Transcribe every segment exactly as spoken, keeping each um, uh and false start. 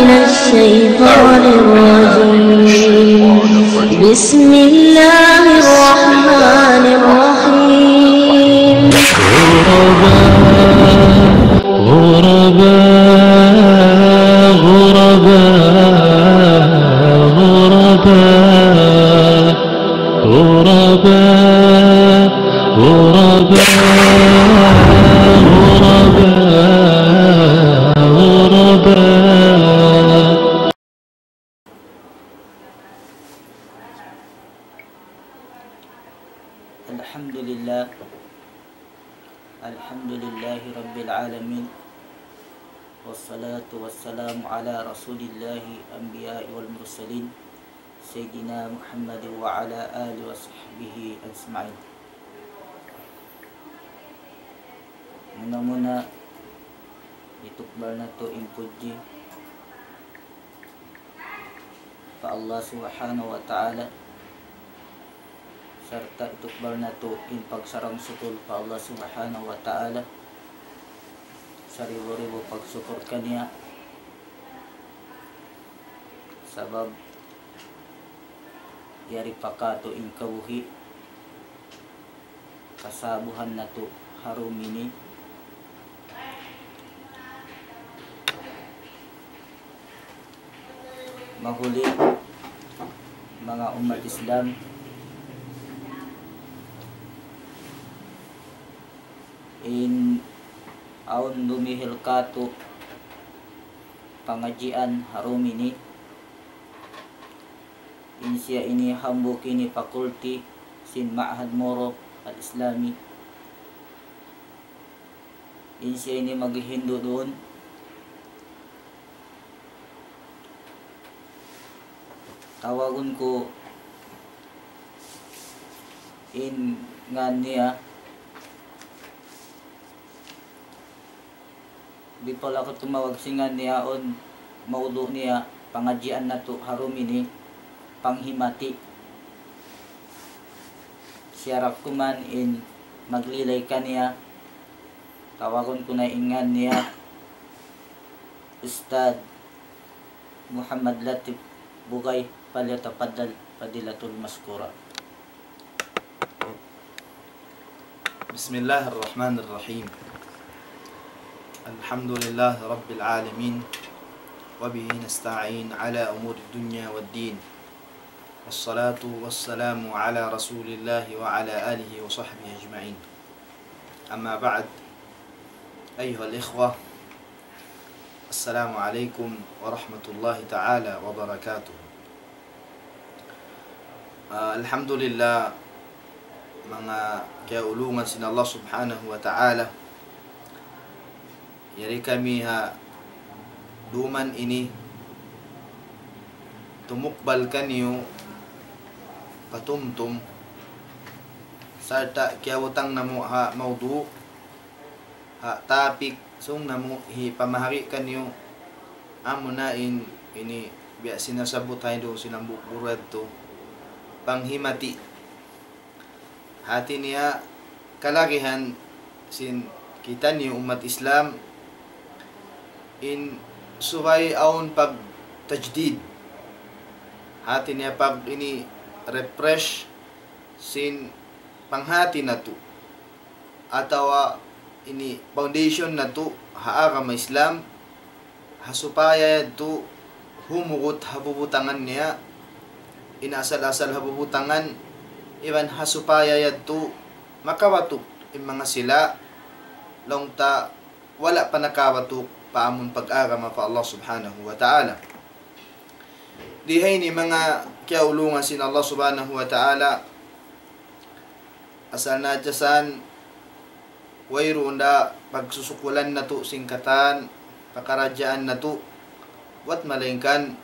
من الشيطان الرجيم. بسم الله الرحمن الرحيم. غرباء، غرباء، غرباء، غرباء. غرباء، غرباء، غرباء، غرباء. الحمد لله. الحمد لله رب العالمين. والصلاة والسلام على رسول الله الأنبياء والمرسلين. سيدنا محمد وعلى آله وصحبه أجمعين. Muna-muna, hitukbal natu' in pudji pa Allah Subhanahu wa Ta'ala, sarta' hitukbal natu' in pagsarang-sukul pa Allah Subhanahu wa Ta'ala, saribu-ribu pagsukul kaniya, sabab yari pa kātu' in kabuhi' kasabuhan natu' ha dum ini. Mahuli, manga ummat Islam, in awn dumihil kātu' pangadjian ha dum ini, in siya ini hambuuk ini faculty sin Ma'had Moro Al-Islami. In siya ini maghihindu' duun. Tawagun ku in ngan niya. Before aku tumawag sin ngan niya, awn mawdu' niya, pangadjian natu' ha dum ini, panghimati. Siya ra kuman in maglilay kaniya, tawagun ku na in ngan niya, Ustadz Muhammad Latif Bugay, فليتفضل فضيلته مشكورا. بسم الله الرحمن الرحيم. الحمد لله رب العالمين، وبه نستعين على أمور الدنيا والدين، والصلاة والسلام على رسول الله وعلى آله وصحبه أجمعين. أما بعد، أيها الإخوة، السلام عليكم ورحمة الله تعالى وبركاته. Ah, alhamdulillah, manga kiyaulungan sin Allah Subhanahu wa Ta'ala, yari kami ha duman ini tumukbal kaniyu patumtum, sarta' kiyabutang namu' ha mawdu', ha topic, sung namu' hipamahari kaniyu, amuna in ini biya' sin nasabbut ha hindu' sin hambuuk guru yadtu, panghimati. Hati niya kalagihan sin kitaniyu ummat Islam in subay awn pagtajdid. Hati niya pag ini refresh sin panghati natu', atawa ini foundation natu' ha agama Islam, ha supaya yadtu humugut ha bubutangan niya, in asal-asal ha bubutangan, iban ha supaya yadtu makabatuk in manga sila, laung ta wala' pa nakabatuk pa amun pag-agama pa Allah Subhanahu wa Ta'ala. Di ha ini manga kiyaulungan sin Allah Subhanahu wa Ta'ala, asal na jasan wayruun da pagsusukulan natu' sin katan pakaradjaan natu', buwat malaingkan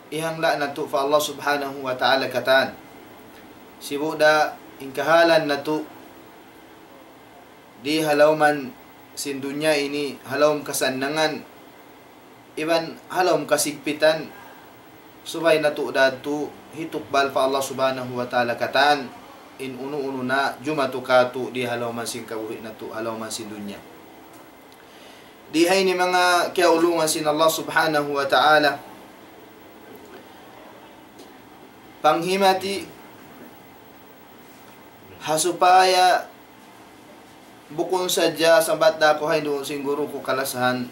ihangla' natu' pa Allah Subhanahu wa Ta'ala katan. Sibu' da in kahalan natu' di ha lawm sin dunya ini, ha lawm kasannangan, iban ha lawm kasigpitan, subay natu' da yadtu hitukbal pa Allah Subhanahu wa Ta'ala katan, in unu-unu na jumatu kātu' di ha lawm sin kabuhi' natu', ha lawm sin dunya. Di ha ini manga kiyaulungan sin Allah Subhanahu wa Ta'ala, panghimati ha supaya bukun sadja sambat da aku ha ini duun sin guru ku kalasahan,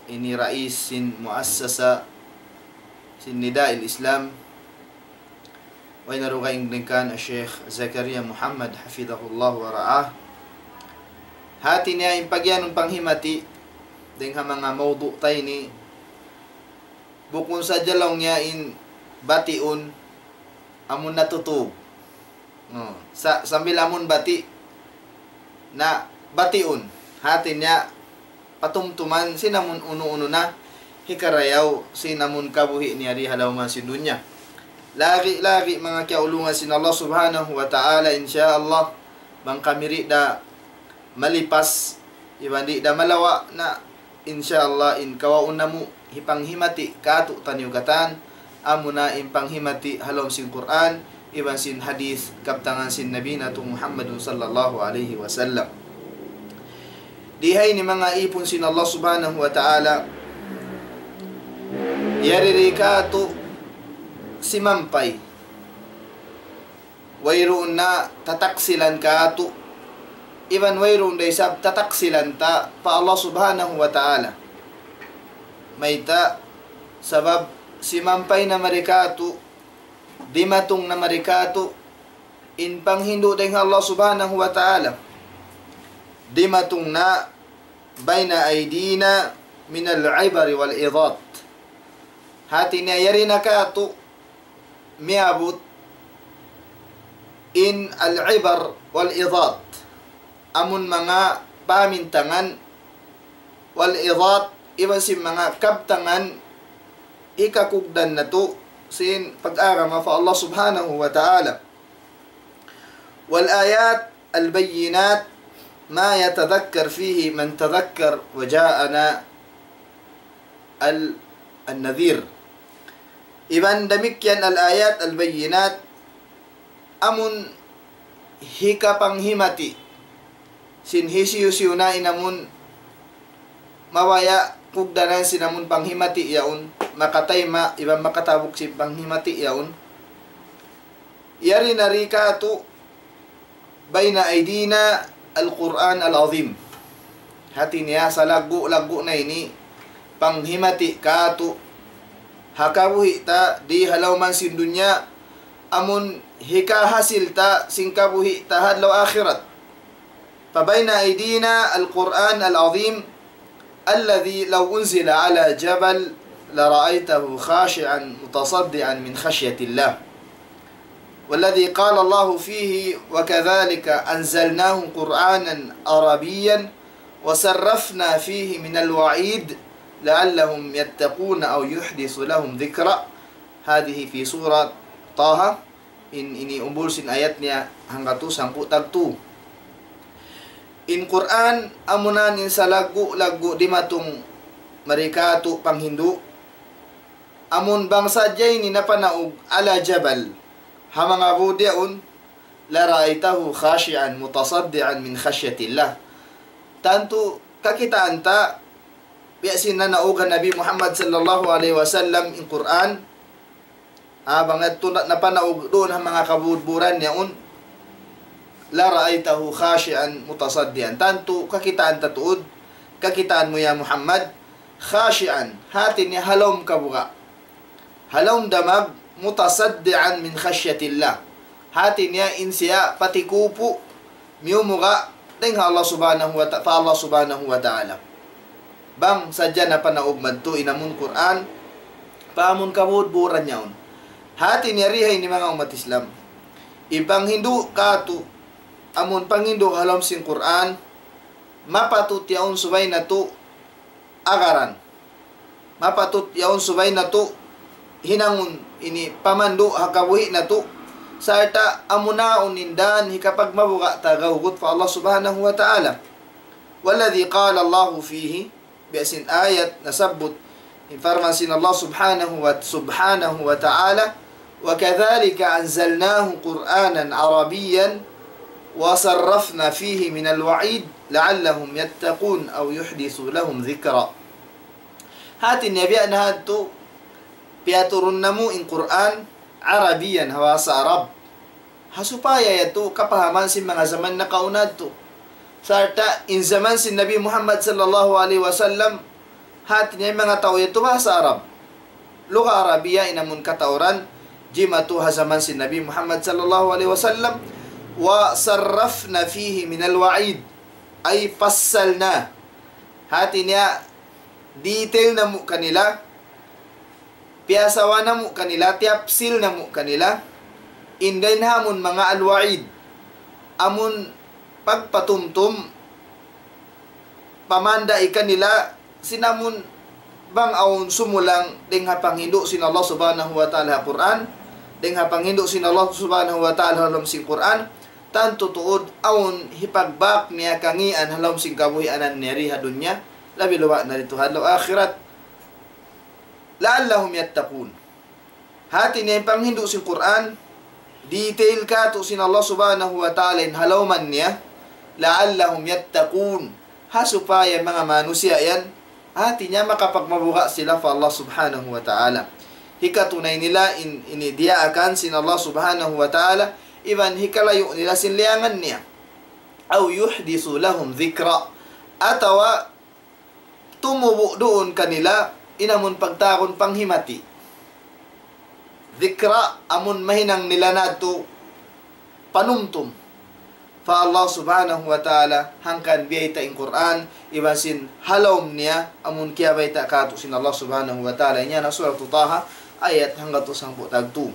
ini rais sin muassasa sin Nida'il Islam, way na dugaing dayng kan Sheikh Zakaria Muhammad, hafidhahullah wa ra'ah. Hati niya in pagiyanun panghimati dayng ha manga mawdu' ta ini, bukun sadja laung niya in batiun amun natutug. No, sa-, sambil amun bati' na batiun. Hati niya patumtuman sin amun unu-unu na hikarayaw sin amun kabuhi' niya di ha lawm sin dunya. Lagi'-lagi' manga kiyaulungan sin Allah Subhanahu wa Ta'ala, insya Allah, bang kami di' da malipas, iban di' da malawa' na, insya Allah, in kawaun namu' hipanghimati kātu'niyu katan, amuna in panghimati ha lawm sin Qur'an, iban sin hadith kabtangan sin Nabi natu' Muhammadun sallallahu alayhi wasallam. Di ha ini manga ipun sin Allah Subhanahu wa Ta'ala, yari di kātu' simampay. Wayruun na tataksilan kātu', iban wayruun da isab tataksilan ta pa Allah Subhanahu wa Ta'ala. Mayta'? Sabab simampay na mari kātu', dimatung na mari kātu', in panghindu' dayng ha Allah Subhanahu wa Ta'ala. Dimatung na بين أيدينا من العبر والعظات. Hati niya yari na kātu' miyabut in al-ibar wal-idat. Amun manga pamintangan, wal-idat, iban sin manga kabtangan hikakugdan natu' sin pag-agama pa Allah Subhanahu wa Ta'ala. والآيات البينات ما يتذكر فيه من تذكر وجاءنا ال-، النذير. Iban damikkiyan al-ayat al-bayyinat, amun hikapanghimati sin hisiyu-siyu na in amun mabaya' kugdanan sin amun panghimati yaun, makatayma' iban makatabuk sin panghimati yaun. Yari na di kātu' بين أيدينا القرآن العظيم. Hati niya salaggu'-laggu' na ini panghimati kātu' ha kabuhi' ta di ha lawm sin dunya, amun hikahasil ta sin kabuhi' ta ha adlaw akhirat. فبين أيدينا القرآن العظيم الذي لو أنزل على جبل لرأيته خاشعا متصدعا من خشية الله. والذي قال الله فيه: وكذلك أنزلناه قرآنا عربيا وصرفنا فيه من الوعيد لعلهم يتقون أو يحدث لهم ذكرا. هذه في سورة طه. In ini umbul sin ayat niya hanggatus hangpu' tagtu. In Qur'an amuna in salaggu'-laggu' dimatung mari kātu' panghindu'. Amun bang sadja ini napanaug ala jabal, ha manga bud yaun, لرأيته خاشعا متصدعا من خشية الله. Tantu kakitaan ta, biya' sin nanaug kan Nabi Muhammad sallallahu alayhi wasallam in Qur'an, ah, bang yadtu na-, napanaug duun ha manga kabudburan yaun, لرأيته خاشعا متصدعا. Tantu kakitaan ta tuud, kakitaan mu ya Muhammad, خاشعا, hati niya ha lawm kabuga', ha lawm damag, متصدعا من خشية الله. Hati niya in siya patikupu', miyumuga' dayn ha Allah Subhanahu wa Ta-, pa Allah Subhanahu wa Ta'ala. Bang sadja napanaug madtu in amun Qur'an pa amun kabudburan yaun. Hati niya di ha ini manga ummat Islam, in panghindu' kātu', amun panghindu' ha lawm sin Qur'an, mapatut yaun subay natu' agaran. Mapatut yaun subay natu' hinangun ini pamandu' ha kabuhi' natu', sarta' amunaun in dan hikapagmabuga' ta gawgut pa Allah Subhanahu wa Ta'ala. والذي قال الله فيه, biya' sin ayat nasabbut, in parman sin Allah Subhanahu wa, Subhanahu wa Ta'ala, وكذلك أنزلناه قرآنا عربيا وصرفنا فيه من الوعيد لعلهم يتقون أو يحدث لهم ذكرا. Hati niya biya' na hadtu, piyaturun namu' in Qur'an Arabiyan, ha bahasa Arab. Ha supaya yadtu kapahaman sin manga jaman nakauna yadtu. Sarta' in jaman sin Nabi Muhammad sallallahu alayhi wasallam, hati niya in manga tau yadtu bahasa Arab. Lugha Arabiya in amun katauran, jimatu ha jaman sin Nabi Muhammad sallallahu alayhi wasallam, وصرفنا فيه من الوعيد، أي فصلنا. Hati niya, detail namu' kanila, piyasawa namu' kanila, tiyapsil namu' kanila, in dayn ha amun manga al-wa'id, amun pagpatumtum, pamandai kanila, sin amun bang awn sumulang dayn ha panghindu' sin Allah Subhanahu wa Ta'ala ha Qur'an, dayn ha panghindu' sin Allah Subhanahu wa Ta'ala ha lawm sin Qur'an, tantu tuud awn hipagbak niya kangīan ha lawm sin kabuhianan niya di ha dunya, labi awla na didtu ha adlaw akhirat. لعلهم يتقون. Hati niya in panghindu' sin Qur'an, detail kātu' sin Allah Subhanahu wa Ta'ala in ha lawman niya, لعلهم يتقون. Ha supaya manga manusiya' yan, hati niya makapagmabuga' sila pa Allah Subhanahu wa Ta'ala. Hikatunay nila in, in diyaakan sin Allah Subhanahu wa Ta'ala, iban hikalayu' nila sin liyangan niya. أو يحدث لهم ذكرا. Atawa tumubu' duun kanila in amun pagtawagun panghimati. Dhikra, amun mahinang nila natu' panumtum pa Allah Subhanahu wa Ta'ala, hangkan biyayta' in Qur'an, iban sin ha lawm niya, amun kiyabayta' kātu' sin Allah Subhanahu wa Ta'ala. Yan ha Suratu Taha, ayat hanggatus hangpu' tagtu.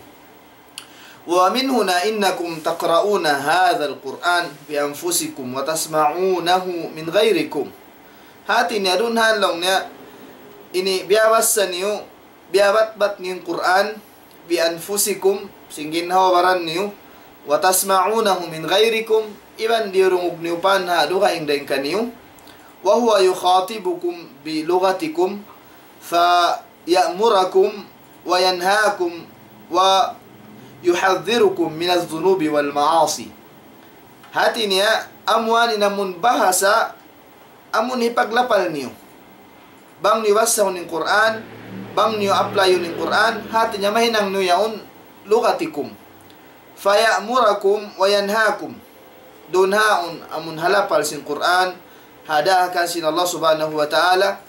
ومن هنا إنكم تقرؤون هذا القرآن بأنفسكم وتسمعونه من غيركم. Hati niya duun ha laung niya, ini biyabassa niyu, biyabatbat niyu in Qur'an, بأنفسكم, sin ginhawa-baran niyu, وتسمعونه من غيركم, iban diyurungug niyu pa ha dugaing dayn kaniyu, وهو يخاطبكم بلغتكم، ف يأمركم وينهاكم ويحذركم من الذنوب والمعاصي. Hati niya, amu yan in amun bahasa, amun hipaglapal niyu. Bang niyu bassahun in Qur'an, bang niyu applyun in Qur'an, hati niya mahinang niyu yaun لغتكم. فيأمركم وينهاكم. Duun ha yaun amun ha lapal sin Qur'an, ha daakan sin Allah Subhanahu wa Ta'ala,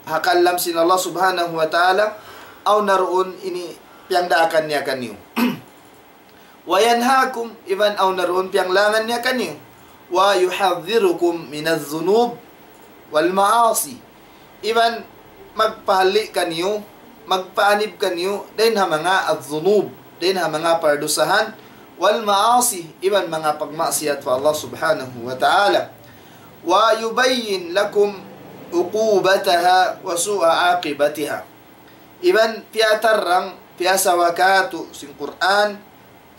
ha kalam sin Allah Subhanahu wa Ta'ala, awn na duun ini piyagdaakan niya kaniyu. وينهاكم, iban awn na duun piyanglangan niya kaniyu. ويحذركم من الذنوب والمعاصي. Iban magpahalli' kaniyu, magpaanib kaniyu, dayn ha manga الذنوب, dayn ha manga pardusahan, والمعاصي, iban manga pagmaksiyat pa Allah Subhanahu wa Ta'ala. ويبين لكم عقوبتها وسوء عاقبتها. Iban piyatarrang, piyasawa kātu' sin Qur'an,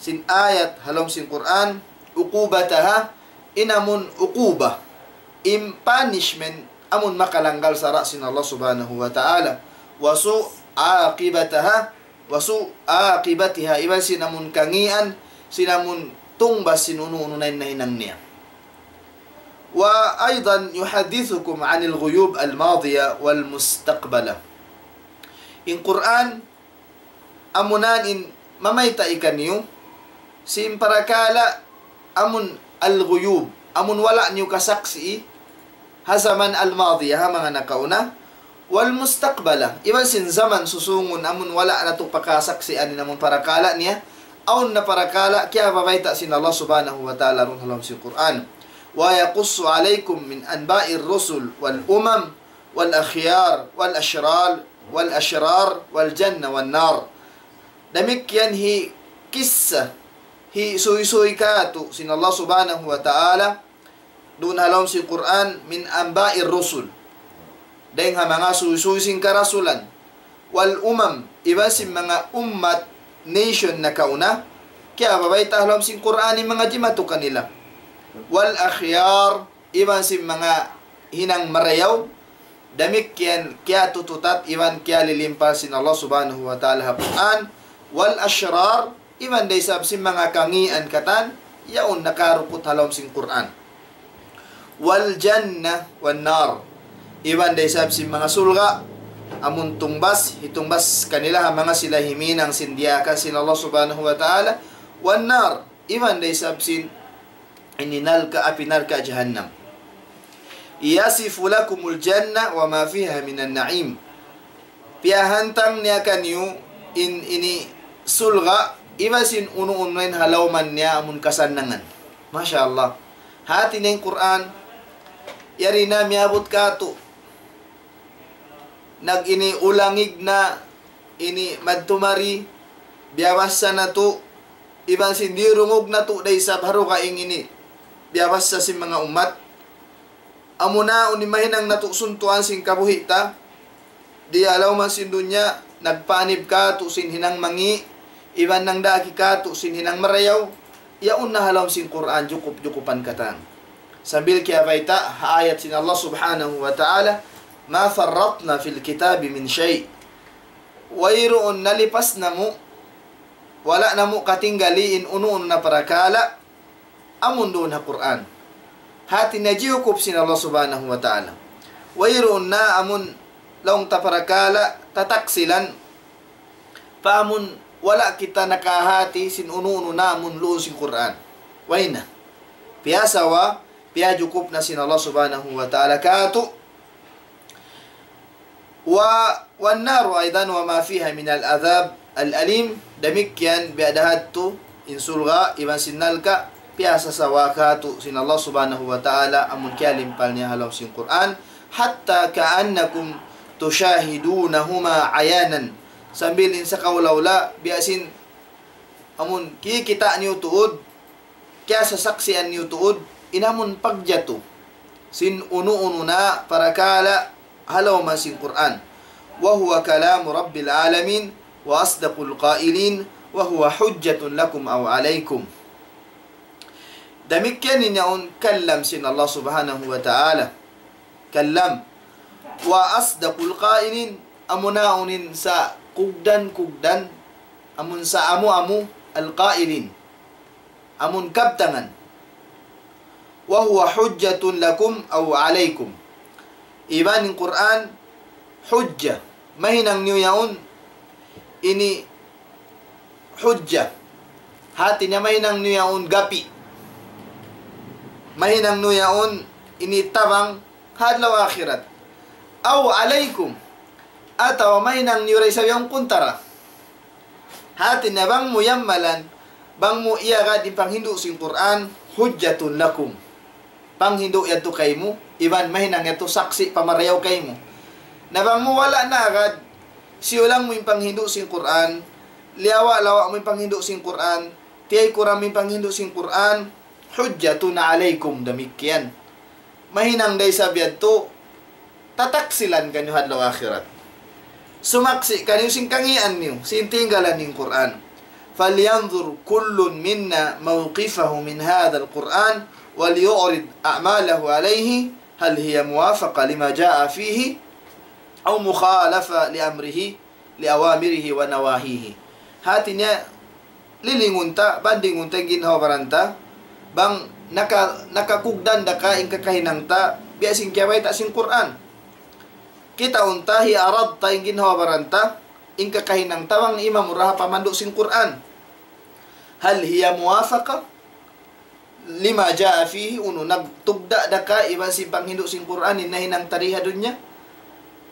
sin ayat ha lawm sin Qur'an, عقوبتها, in amun uquba, in punishment, amun makalanggal sara' sin Allah Subhanahu wa Ta'ala. وسوء عاقبتها, وسوء عاقبتها, iban sin amun kangīan, sin amun tungbas sin unu-unu na in nahinang niya. وأيضا يحدثكم عن الغيوب الماضية والمستقبلة. In Qur'an, amuna in mamayta' kaniyu sin parakala' amun al-ghuyub, amun wala' niyu kasaksi'i, ha jaman al-madiya, ha manga nakauna, wal mustaqbala, iban sin jaman susūngun amun wala' natu' pa kasaksi'an in amun parakala' niya, awn na parakala' kiyabayta' sin Allah Subhanahu wa Ta'ala duun ha lawm sin Qur'an. ويقص عليكم من أنباء الرسل والأمم والأخيار والأشرار والأشرار والجنة والنار. Damikkiyan hi kissa, hi suysuy kātu' sin Allah Subhanahu wa Ta'ala, duun ha lawm sin Qur'an, من أنباء الرسل. Dayng ha manga suysuy sin karasulan. والأمم, iban sin manga ummat, nation nakauna, kiyabayta' ha lawm sin Qur'an in manga jimatu kanila. والأخيار, iban sin manga hinang marayaw, damikkiyan kiyatututat iban kiyalilimpal sin Allah Subhanahu wa Ta'ala ha Qur'an, والأشرار, iban da isab sin manga kangīan katan, yaun nakarukut ha lawm sin Qur'an. Wal jannah wan nar. Iban da isab sin manga surga', amun tungbas, hitungbas kanila ha manga sila himinang sin diyaakan sin Allah Subhanahu wa Ta'ala, wan nar, iban da isab sin ini narka', api narka' jahannam. Yasifu lakumul jannah wa ma fiha minan na'im. Piyahantang niya kaniyu in ini surga', iban sin unu-unu in ha lawman niya amun kasannangan. Masha Allah. Hati niya in Qur'an, yari na miyabut katu'. Nag ini ulangig na, ini madtu mari, biyabassa natu', iban sin dirungug natu' da isab ha dugaing ini, biyabassa sin manga ummat. Amuna unu in mahinang natu' suntuan sin kabuhi' ta, di ha lawm sin dunya, nagpaanib katu' sin hinang mangi', iban nangdaak katu' sin hinang marayaw, yaun na ha lawm sin Qur'an jukup-jukupan katan. Sambil kiyabayta' ha ayat sin Allah Subhanahu wa Ta'ala, ما فرطنا في الكتاب من شيء. Wayruun nalipas namu', wala' namu' katinggali in unu-unu na parakala', amun duun ha Qur'an. Hati niya jiyukup sin Allah Subhanahu wa Ta'ala. Wayruun na amun laung ta parakala' tataksilan pa amun wala' kita nakahati sin unu-unu na amun luun sin Qur'an. Way na. Piyasawa, piyajukup na sin Allah Subhanahu wa Ta'ala katu'. Wa, wan naru aydan wa ma fiha minal adhab al alim. Damikkiyan biya' da hadtu in surga' iban sin narka', piyasasawa katu' sin Allah Subhanahu wa Ta'ala amun kiyalimpal niya ha lawm sin Qur'an. Hatta ka'annakum tushahidunahuma ayanan. Sambil in sakaula-ula, biya' sin amun kikita' niyu tuud, kiyasasaksian niyu tuud, in amun pagjatu sin unu-unu na parakala' ha lawm sin Qur'an. وهو كلام رب العالمين وأصدق القائلين وهو حجة لكم أو عليكم. Damikkiyan in yaun kalam sin Allah Subhanahu wa Ta'ala. Kalam. وأصدق القائلين, amuna unu in sakugdan-kugdan, amun saamu-amu, al-qailin, amun kabtangan. وهو حجة لكم أو عليكم. Iban in Qur'an, hujja. Mahinang niyu yaun, ini hujja. Hati niya mahinang niyu yaun gapi'. Mahinang niyu yaun ini tabang ha adlaw akhirat. أو عليكم. Atawa mahinang niyu da isab yaun kuntara. Hati niya bang mu yammalan, bang mu iyagad in panghindu' sin Qur'an, حجة لكم. Panghindu' yadtu kaymu, iban mahinang yadtu saksi' pamarayaw kaymu. Na bang mu wala' naagad, siyulang mu in panghindu' sin Qur'an, liyawa'-lawa' mu in panghindu' sin Qur'an, tiyaykuran mu in panghindu' sin Qur'an, حجة عليكم, damikkiyan. Mahinang da isab yadtu, tataksilan kaniyu ha adlaw akhirat. Sumaksi' kaniyu sin kangīan niyu, sin tinggalan niyu in Qur'an. فلينظر كل منا موقفه من هذا القرآن وليعرض أعماله عليه هل هي موافقة لما جاء فيه أو مخالفة لأمره لأوامره ونواهيه. Hati niya, lilingun ta, bandingun ta in ginhawa-baran ta, bang naka-, nakakugdan da ka in kakahinang ta, biya' sin kiyabayta' sin Qur'an. Kitaun ta, hiarad ta in ginhawa-baran ta, in kakahinang ta, bang imamura ha pamandu' sin Qur'an. هل هي موافقة لما جاء فيه, unu, nagtugda' da ka iban sin panghindu' sin Qur'an in nahinang ta di ha dunya?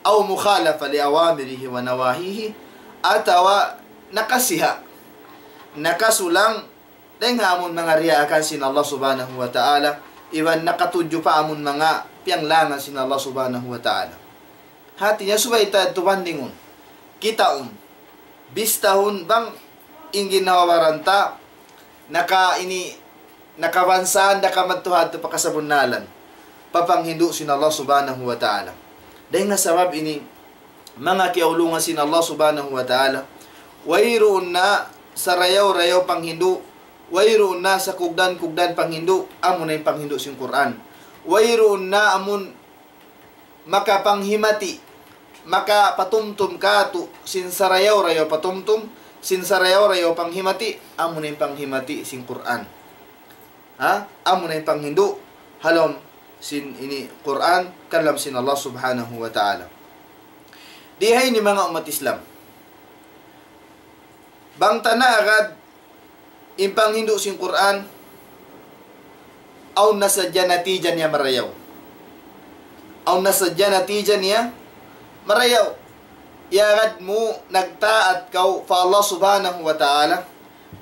أو مخالفة لأوامره ونواهيه, atawa nakasiha', nakasulang dayn ha amun manga diyaakan sin Allah Subhanahu wa Ta'ala, iban nakatudju pa amun manga piyanglangan sin Allah Subhanahu wa Ta'ala. Hati niya subay ta yadtu bandingun. Kitaun. Bistahun bang in ginhawa-baran ta naka ini, nakabansan da ka madtu hadtu pa kasabunnalan, pa panghindu' sin Allah Subhanahu wa Ta'ala. Dayn ha sabab ini, manga kiyaulungan sin Allah Subhanahu wa Ta'ala, wayruun na sarayaw-rayaw panghindu', wayruun na sakugdan-kugdan panghindu', amuna in panghindu' sin Qur'an. Wayruun na amun makapanghimati, makapatumtum katu' sin sarayaw-rayaw patumtum, sin sarayaw-rayaw panghimati, amuna in panghimati sin Qur'an. Ha? Amu na in panghindu' ha lawm sin ini Qur'an, kalam sin Allah Subhanahu wa Ta'ala. Di ha ini manga ummat Islam. Bang ta naagad in panghindu' sin Qur'an, awn na sadja natija niya marayaw. Awn na sadja natija niya marayaw. Iyagad mu nagtaat kaw pa Allah Subhanahu wa Ta'ala,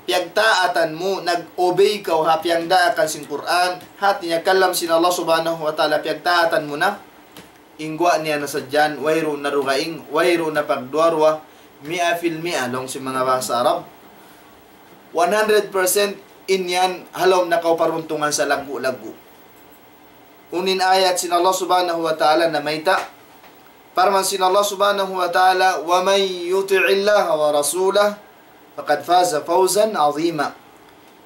piyagtaatan mu, nag-obey kaw ha piyangdaakan sin Qur'an, hati niya kalam sin Allah Subhanahu wa Ta'ala piyagtaatan mu na, in guwa' niya na sadja yan, wayruun na dugaing, wayruun na pagduwa-ruwa, miya fil miya, laung sin manga bahasa Arab. One hundred percent in yan, ha lawm na kaw paruntungan sa laggu'-laggu'. Unu in ayat sin Allah Subhanahu wa Ta'ala namayta'. Parman sin Allah Subhanahu wa Ta'ala, ومن يطع الله ورسوله فقد فاز فوزا عظيما.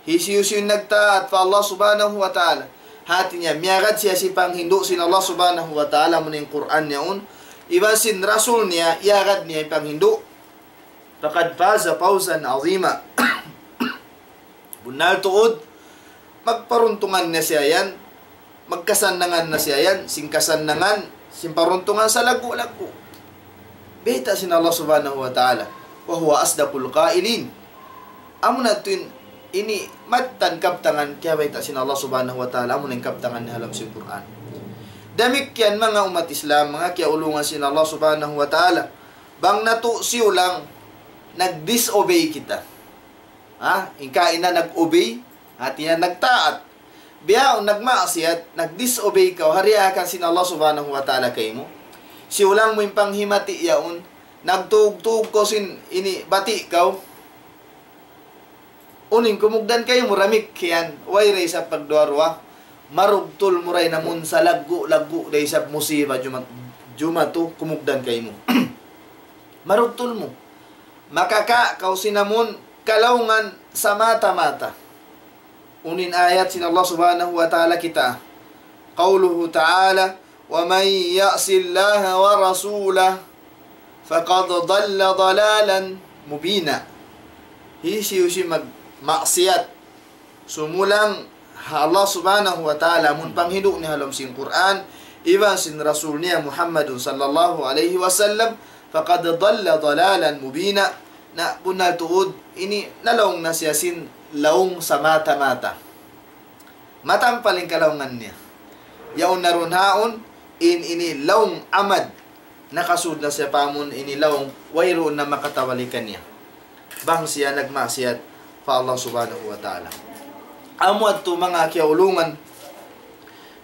Hisiyu-siyu in nagtaat pa Allah Subhanahu wa Ta'ala, hati niya, miyagad siya sin panghindu' sin Allah Subhanahu wa Ta'ala, amu in Qur'an niya yaun, iban sin Rasul niya, iyagad niya in panghindu', فقد فاز فوزا عظيما. Bunnal tuud, magparuntungan na siya yan, magkasannangan na siya yan, sin kasannangan, sin paruntungan sa laggu'-laggu'. Bayta' sin Allah Subhanahu wa Ta'ala, وهو أصدق القائلين. Amu na tuud in, ini mattan kabtangan, kiyabayta' sin Allah Subhanahu wa Ta'ala, amu na in kabtangan niya ha lawm sin Qur'an. Damikkiyan manga ummat Islam, manga kiyaulungan sin Allah Subhanahu wa Ta'ala. Bang natu' siyulang nag-disobey kita. Ha? In kaina nag-obey, hati niya nagtaat. Bihaun nagmaksiyat, nag-disobey kaw, ha diyaakan sin Allah Subhanahu wa Ta'ala kaymu. Siyulang mu in panghimati yaun, nagtug-tug kaw sin ini bati' kaw. Unu in kumugdan kaymu damikkiyan, way da isab pagduwa-ruwa, marugtul mu da in amun sa laggu'-laggu' da isab musiba juma-, jumatu kumugdan kaymu. Marugtul mu. Makaka' kaw sin amun kalaungan sa mata-mata. Unu in ayat sin Allah Subhanahu wa Ta'ala kita. قوله تعالى: ومن يعص الله ورسوله فقد ضل ضلالا مبينا. Hisiyu-siyu magmaksiyat, sumulang ha Allah Subhanahu wa Ta'ala, amun panghindu' niya ha lawm sin Qur'an, iban sin Rasul niya Muhammadun sallallahu alayhi wasallam, فقد ضل ضلالا مبينا. Na bunnal tuud, ini nalaung na siya sin laung sa mata-mata. Matampal in kalaungan niya. Yaun na duun haun, in ini laung amad. Nakasud na siya pa amun ini laung, wayruun na makatawali kaniya. Bang siya nagmaksiyat pa Allah Subhanahu wa Ta'ala. Amu yadtu manga kiyaulungan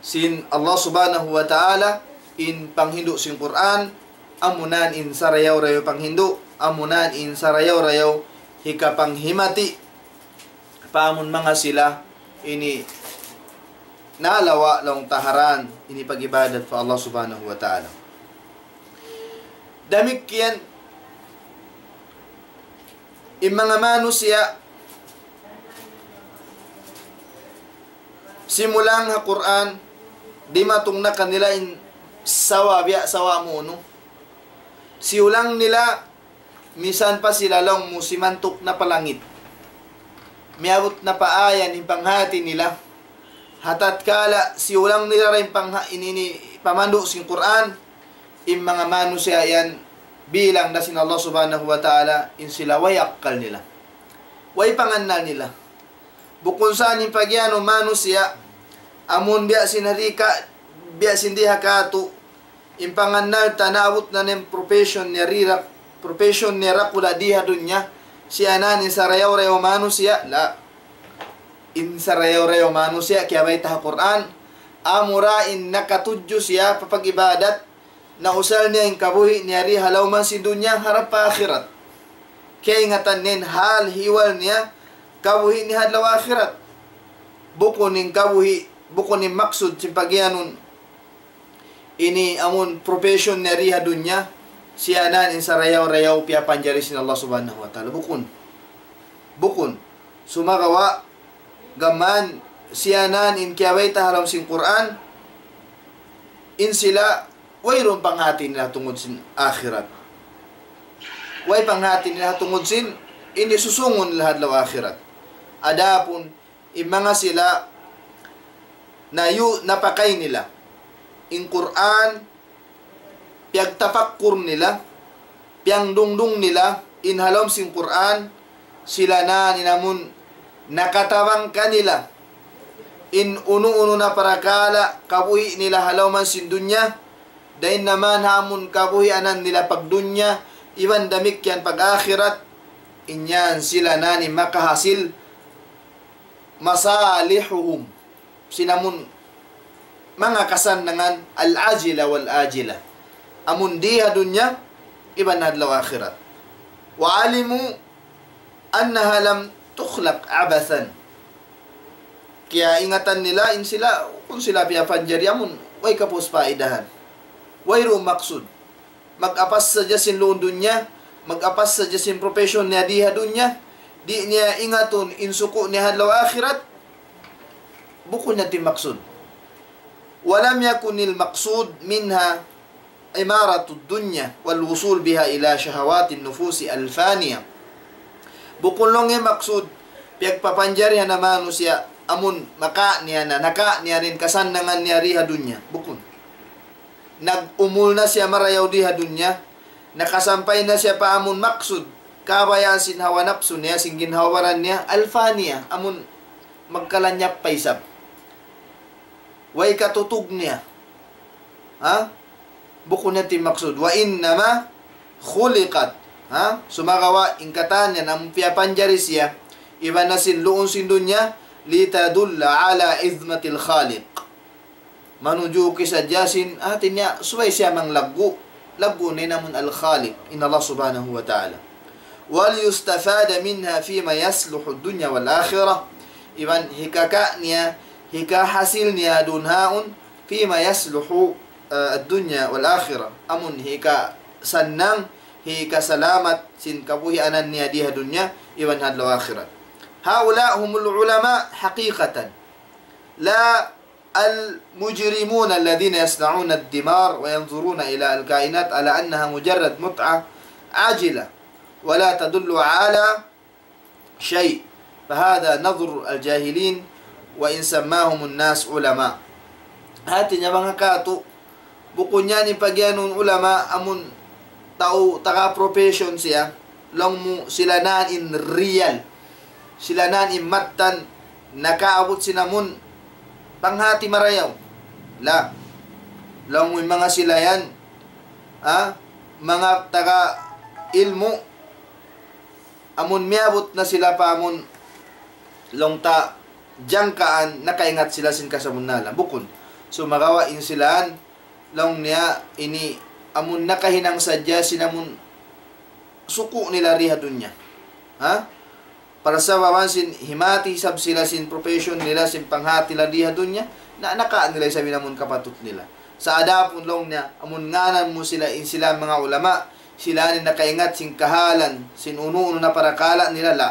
sin Allah Subhanahu wa Ta'ala, in panghindu' sin Qur'an, amu na in sarayaw-rayaw panghindu', amu na in sarayaw-rayaw hikapanghimati pa amun manga sila ini nalawa' laung taharan ini pag-ibadat pa Allah Subhanahu wa Ta'ala. Damikkiyan in manga manusiya', simulang ha Qur'an, dimatung na kanila in sawa, biya' sawa mu unu. Siyulang nila, misan pa sila laung mu simantuk na pa langit. Miyabut na pa ayan in panghati nila. Ha tatkala siyulang nila da in pangha-, in ini pamandu' sin Qur'an, in manga manusiya' yan bilang da sin Allah Subhanahu wa Ta'ala, in sila way akkal nila. Way pangannal nila. Bukun sa in pagiyanun manusiya', amun biya' sin ha di ka, biya' sin di ha katu', in pangannal ta naabut na in profession niya dira, profession niya dakula' di ha dunya, siya na in sarayaw-rayaw manusiya', la. In sarayaw-rayaw manusiya', kiyabayta' ha Qur'an, amura in nakatudju siya pa pag-ibadat, nausal niya in kabuhi' niya di ha lawm sin dunya harap pa akhirat. Kiyaingatan niya in hal ihwal niya kabuhi' niya ha adlaw akhirat. Bukun in kabuhi', bukun in maksud sin pagiyanun ini amun profession niya di ha dunya, siya na in sarayaw-rayaw piyapanjari sin Allah Subhanahu wa Ta'ala. Bukun. Bukun. Sumagawa', gam mayan siya na in kiyabayta' ha lawm sin Qur'an, in sila wayruun panghati nila tungud sin akhirat. Way panghati nila tungud sin ini susungun nila ha adlaw akhirat. Adapun in manga sila nayu' napakay nila in Qur'an, piyagtapakkur nila, piyangdungdung nila in ha lawm sin Qur'an, sila na in amun nakatabang kanila in unu-unu na parakala' kabuhi' nila ha lawm sin dunya, dayn naman ha amun kabuhianan nila pagdunya, iban damikkiyan pag-akhirat, in yan sila na in makahasil masalihuhum, sin amun manga kasannangan al-ajila wal-ajila. Amun di ha dunya, iban adlaw akhirat. وعلموا أنها لم تخلق عبثا. Kiyaingatan nila in sila, bukun sila piyapanjari amun way kapūs-paidahan. Wayruun maksud. Mag-apas sadja sin luun dunya, mag-apas sadja sin profession niya di ha dunya, di' niya ingatun in suku' niya ha adlaw akhirat, bukun na ti maksud. ولم يكن المقصود منها عمارة الدنيا والوصول بها إلى شهوات النفوس الفانية. Bukun laung in maksud, piyagpapanjarihan na manusiya' amun maka niya na, naka niya in kasannangan niya di ha dunya. Bukun. Nag-umul na siya marayaw di ha dunya, nakasampay na siya pa amun maksud, kabayaan sin hawa napsu niya, sin ginhawa-baran niya, al-faniya, amun magkalanyap pa isab. Way katutug niya. Ha? Bukun na ti maksud. وإنما خلقت. Ha? Sumagawa', in katan niya, amun piyapanjari siya, iban na sin luun sin dunya, لتدل على عظمة الخالق. Manunjuki sadja sin, hati niya, subay siya manglaggu', laggu' na in amun al-Khaliq, in Allah subhanahu wa ta'ala. وليستفاد منها فيما يصلح الدنيا والآخرة. Iban hikaka' niya, hikahasil niya duun haun, فيما يصلح, eh, الدنيا والآخرة. Amun hikasannang, hikasalamat sin kabuhianan niya di ha dunya, iban ha adlaw akhirat. هؤلاء هم العلماء حقيقة. لا المجرمون الذين يصنعون الدمار وينظرون إلى الكائنات على أنها مجرد متعة عاجلة ولا تدل على شيء، فهذا نظر الجاهلين وإن سماهم الناس علماء. Hati niya manga katu', bukun niya in pagiyanun ulama amun tau taga profession siya, laung mu sila na in real, sila na in mattan nakaabut sin amun panghati marayaw. La. Laung mu in manga sila yan, ha? Manga taga ilmu', amun miyabut na sila pa amun laung ta jangkaan, nakaingat sila sin kasabunnalan. Bukun. Sumagawa' in sila yan, laung niya ini amun nakahinang sadja sin amun suku' nila di ha dunya. Ha? Para sababan sin himati isab sila sin profession nila, sin panghati nila di ha dunya, na naka nila isab in amun kapatut nila. Sa' adapun laung niya, amun ngānan mu sila in sila manga ulama, sila in nakaingat sin kahalan, sin unu-unu na parakala' nila, la.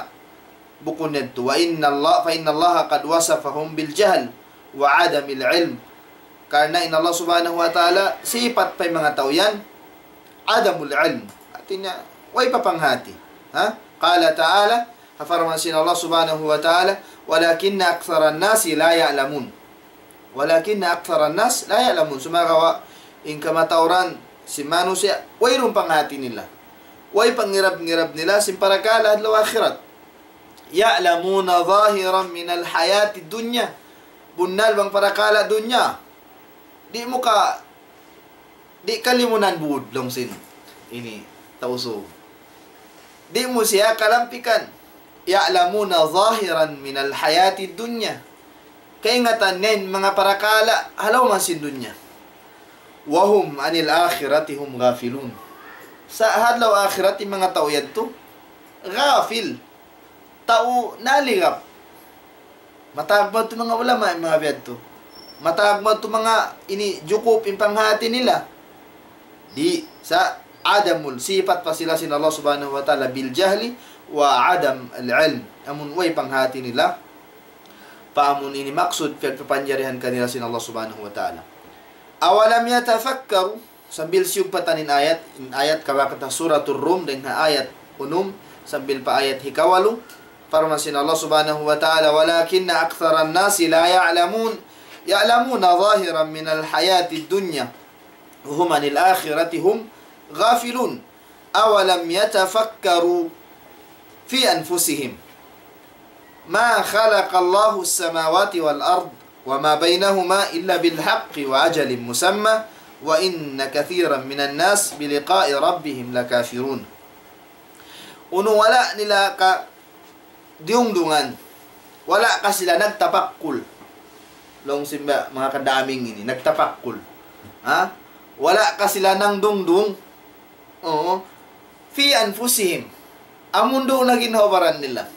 Bukun yadtu. وإن الله، فإن الله قد وصفهم بالجهل وعدم العلم. Karna' in Allah subhanahu wa ta'ala, sipat pa in manga tau yan, عدم العلم. Hati niya, way pa panghati. Ha? قال تعالى, ha parman sin Allah subhanahu wa ta'ala, ولكن أكثر الناس لا يعلمون. ولكن أكثر الناس لا يعلمون. Sumagawa', in kamatauran sin manusiya', wayruun panghati nila. Way pangirab-ngirab nila, sin parakala' adlaw akhirat. يعلمون ظاهرا من الحياة الدنيا. Bunnal bang parakala' dunya. Di' mu ka, di' kalimunan bud laung sin ini, Tausug. Di' mu siya kalampikan. يعلمون ظاهرا من الحياة الدنيا. Kaingatan niya in manga parakala' ha lawm sin dunya. وهم عن الآخرة هم غافلون. Sa' ha adlaw akhirat in manga tau yadtu, ghafil. Tau naligap. Matag ba tu manga ulama in manga biya' tu? Matag ba tu manga ini jukup in panghati nila? Di', sa' adamul, sipat pa sila sin Allah subhanahu wa ta'ala بالجهل وعدم العلم. Amun way panghati nila pa amun ini maksud piyagpapanjarihan kanila sin Allah subhanahu wa ta'ala. أولم يتفكروا. Sambil siyugpatan in ayat, in ayat kabakat ha Suratul Rum, dayn ha ayat unum, sambil pa ayat hikawalu, parman sin Allah subhanahu wa ta'ala, ولكن أكثر الناس لا يعلمون. يعلمون ظاهرا من الحياة الدنيا وهم عن الآخرة هم غافلون. أولم يتفكروا في أنفسهم ما خلق الله السماوات والأرض وما بينهما إلا بالحق وأجل مسمى وإن كثيرا من الناس بلقاء ربهم لكافرون. Unu wala' nila ka diyungdungan. Wala' ka sila nagtapakkul. Laung sin manga kadaming ini, nagtapakkul. Ha? Wala' ka sila nangdungdung. Oo. في أنفسهم. Amun duun na ginhawa-baran nila.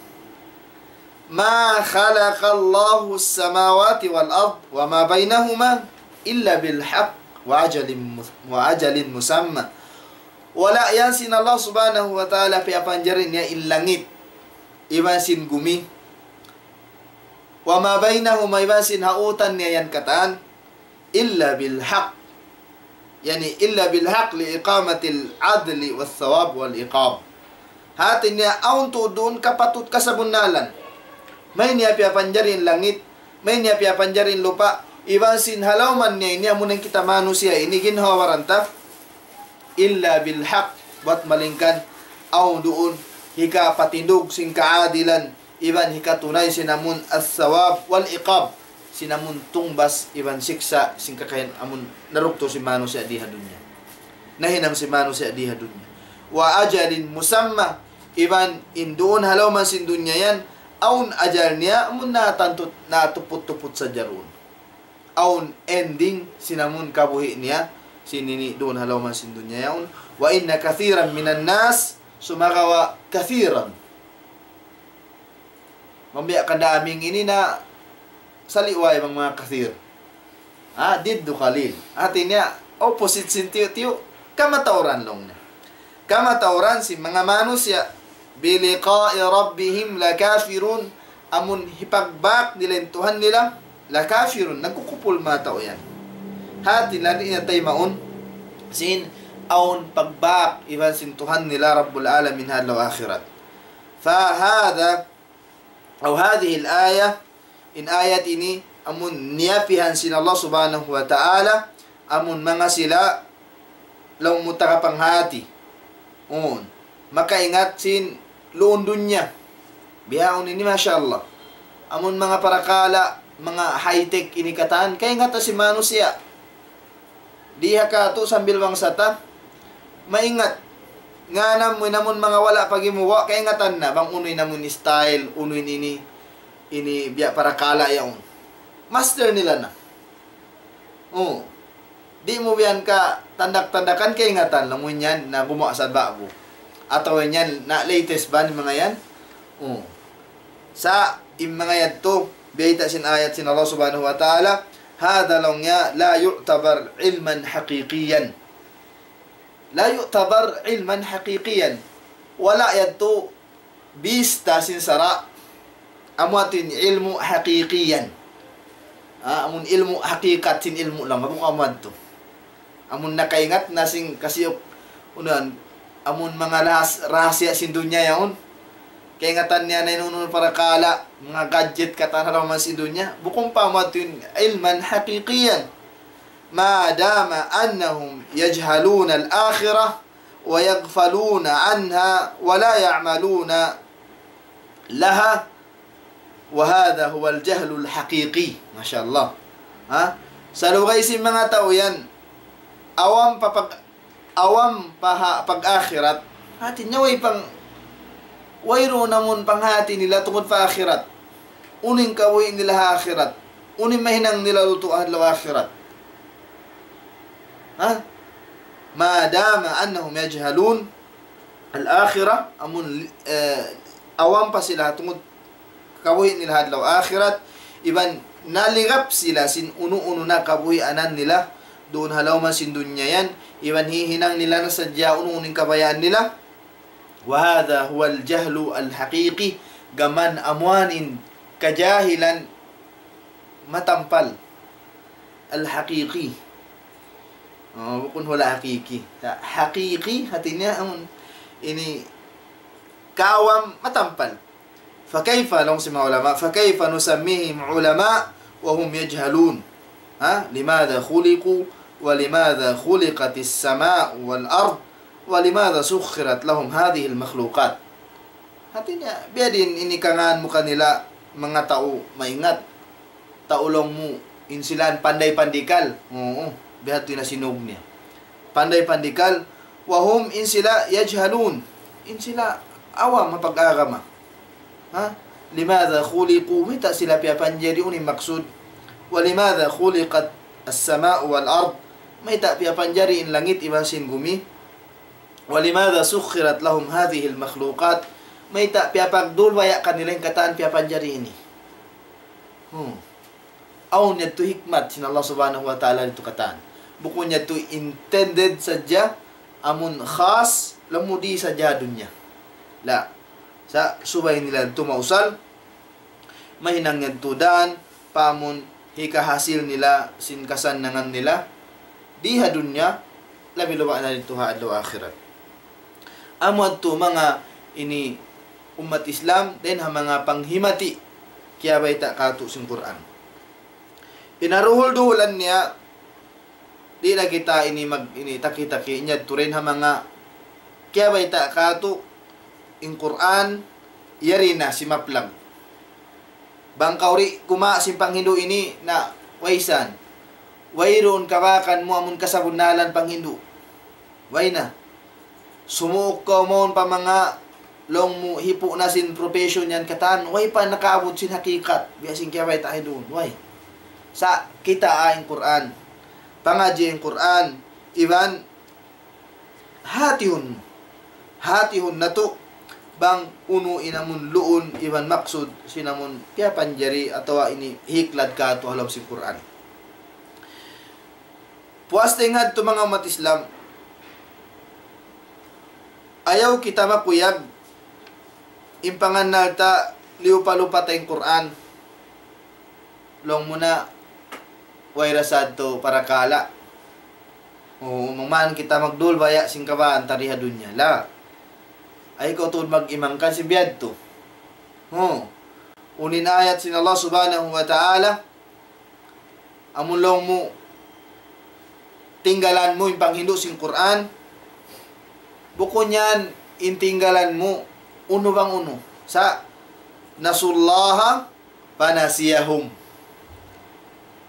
ما خلق الله السماوات والأرض وما بينهما إلا بالحق وأجل مس-، وأجل مسمى. Wala' yan sin Allah Subhanahu wa Ta'ala piyapanjari niya in langit iban sin gumi. وما بينهما, iban sin ha utan niya yan katan, إلا بالحق. Yani, إلا بالحق لإقامة العدل والثواب والعقاب. Hati niya, awn tuud duun kapatut kasabunnalan. Mayta' niya piyapanjari in langit, mayta' niya piyapanjari in lupa', iban sin ha lawm niya ini, amu in kita manusiya' ini, ginhawa-baran ta. إلا بالحق, bat malaingkan awn duun hikapatindug sin kaadilan, iban hikatunay sin amun الثواب والعقاب, sin amun tungbas iban siksa' sin kakahinang amun narugtu sin manusiya' di ha dunya. Nahinang sin manusiya' di ha dunya. وأجل مسمى, iban in duun ha lawm sin dunya yan, awn ajal niya, amun natantut, natuput-tuput sadja duun. Awn ending sin amun kabuhi' niya, sin ini duun ha lawm sin dunya yaun. وإن كثيرا من الناس, sumagawa' كثيرا. Bang biya' kadaming ini na saliway bang manga كثير. Ha, ضد قليل. Hati niya, opposite sin tiyu'-tiyu', kamatauran laung niya. Kamatauran sin manga manusiya', بلقاء ربهم لكافرون, amun hipagbak nila in Tuhan nila, لكافرون, nagkukupul manga tau yan. Hati nila di' nila taymaun, sin awn pagbak iban sin Tuhan nila Rabbul Alamin ha adlaw akhirat. فهذا أو هذه الآية, in ayat ini, amun niyapihan sin Allah Subhanahu wa Ta'ala, amun manga sila laung mu taga panghati. Uu. Makaingat sin luun dunya. Bihaun ini, masha Allah. Amun manga parakala', manga high-tech ini katan, kaingatan sin manusiya'. Di' ha katu' sambil bangsa ta maingat. Ngān mu in amun manga wala' pa gimuwa', kaingatan na bang unu in amun style, unu in ini, ini biya' parakala' yaun. Master nila na. Uu. Di' mu biya' ka tandak-tandakan kaingatan, laung mu yan na gumuwa' sa ba'gu. Atawa yan na latest ba in manga yan? Uu. Sa' in manga yadtu, biyayta' sin ayat sin Allah Subhanahu wa Ta'ala, هذا laung niya لا يعتبر علما حقيقيا. لا يعتبر علما حقيقيا. Wala' yadtu bista sin sara'. Amu yadtu in ilmu' haqiqiyan. Ah, amun ilmu' hakikat sin ilmu' lang, bukun amu yadtu. Amun nakaingat na sin kasiyuk, unan, amun manga rahas-, rahasiya sin dunya yaun. Kaingatan niya na in unu-unu parakala', manga gadget katan ha lawm sin dunya. Bukun pa amu yadtu in ilman haqiqiyan. ما دام أنهم يجهلون الآخرة ويغفلون عنها ولا يعملون لها وهذا هو الجهل الحقيقي. Masha Allah. Ha? Salugay sin manga tau yan, awam pa pag-, awam pa ha-, pag-akhirat. Hati niya way pang-, wayruun amun panghati nila tungud pa akhirat. Unu in kabuhi' nila ha akhirat. Unu in mahinang nila lutu' ha adlaw akhirat. Ha? ما دام أنهم يجهلون الآخرة, amun, eh, awam pa sila tungud kabuhi' nila ha adlaw akhirat, iban naligap sila sin unu-unu na kabuhianan nila duun ha lawm sin dunya yan, iban hihinang nila na sadja unu-unu in kabayaan nila. وهذا هو الجهل الحقيقي, gam amu yan in kajahilan matampal. Al-haqiqi. Oh, bukun wala' hakiki. Sa' haqiqi, hati niya, amun ini kawam matampal. فكيف, laung sin manga ulama, فكيف نسميهم علماء وهم يجهلون. Ha? لماذا خلقوا ولماذا خلقت السماء والأرض ولماذا سخرت لهم هذه المخلوقات. Hati niya, biya' diin ini kangān mu kanila manga tau maingat. Tau laung mu, in sila panday pandikal. Oo, biya' hādtu in sinug niya. Panday pandikal, وهم in sila يجهلون. In sila awam ha pag-agama. Ha? لماذا خلقوا, mayta' sila piyapanjari, unu in maksud. ولماذا خلقت السماء والأرض, mayta' piyapanjari in langit iban sin bumi. ولماذا سخرت لهم هذه المخلوقات, mayta' piyapagdul baya' kanila in katan piyapanjari ini. Hmm. Awn yadtu hikmat sin Allah Subhanahu wa Ta'ala didtu katan. Bukun yadtu intended sadja amun khas laung mu di sadja dunya. La. Sa' subay nila tumausal, mahinang yadtu dan, pa amun hikahasil nila, sin kasannangan nila, di ha dunya, labi-labi na didtu ha adlaw akhirat. Amu yadtu manga ini ummat Islam, dayn ha manga panghimati, kiyabayta' kātu' sin Qur'an. In ha duhul-duhulan niya, di' na kita ini mag-, ini taki-taki niya turin ha manga kiyabayta' kātu' in Qur'an, yari na simaplag. Bang kaw di' kumawa' sin panghindu' ini na waysan. Wayruun kabakan mu amun kasabunnalan panghindu'. Way na. Sumuuk kaw mawn pa manga laung mu hipu' na sin profession yan katan, way pa nakaabut sin hakikat, biya' sin kiyabayta' hinduun, way. Sa' kitaa in Qur'an, pangadji' in Qur'an, iban hatihun mu. Hatihun natu' bang unu in amun luun iban maksud sin amun piyapanjari atawa ini hiklad kātu' ha lawm sin Qur'an. Puas ta ingat tu manga ummat Islam, ayaw kita makuyag in pangannal ta liyupa-lupa ta in Qur'an. Laung mu na, way ra sadtu parakala'. Oo, maman kita magdul baya' sin kabaan ta di ha dunya. La. Ay kaw tuud mag-imangkan sin biyadtu. Oo. Unu in ayat sin Allah Subhanahu wa Ta'ala, amun laung mu, tinggalan mu in panghindu' sin Qur'an, bukun yan in tinggalan mu, unu bang unu. Sa', نسوا الله فنسيهم.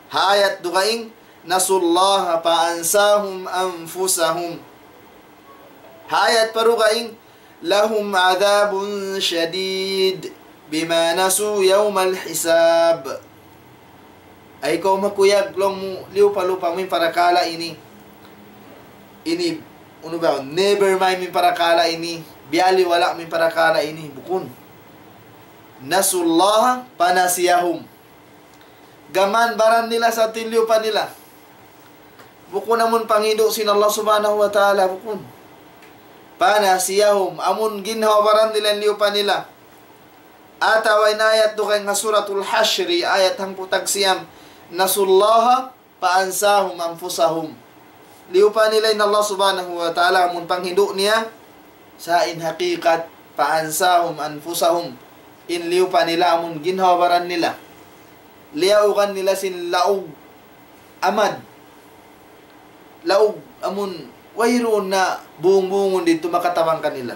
Ha ayat dugaing, نسوا الله فأنساهم أنفسهم. Ha ayat pa dugaing, لهم عذاب شديد بما نسوا يوم الحساب. Ay kaw makuyag, laung mu, liyupa-lupa mu in parakala' ini. Ini, unu ba, never mind mu in parakala' ini. Biyaliwala' mu in parakala' ini. Bukun. نسوا الله فنسيهم. Gām baran nila sa' in liyupa nila. Bukun amun panghindu' sin Allah Subhanahu wa Ta'ala, bukun. فنسيهم, amun ginhawa-baran nila in liyupa nila. Atawa in ayat dugaing ha Suratul Hashr, ayat hangpu' tag siyam, نسوا الله فأنساهم أنفسهم. Liyupa nila in Allah Subhanahu wa Ta'ala amun panghindu' niya, sa' in hakikat, فأنساهم أنفسهم. In liyupa nila amun ginhawa-baran nila. Liyaugan nila sin laug amad. Laug amun wayruun na bungbungun didtu makatabang kanila.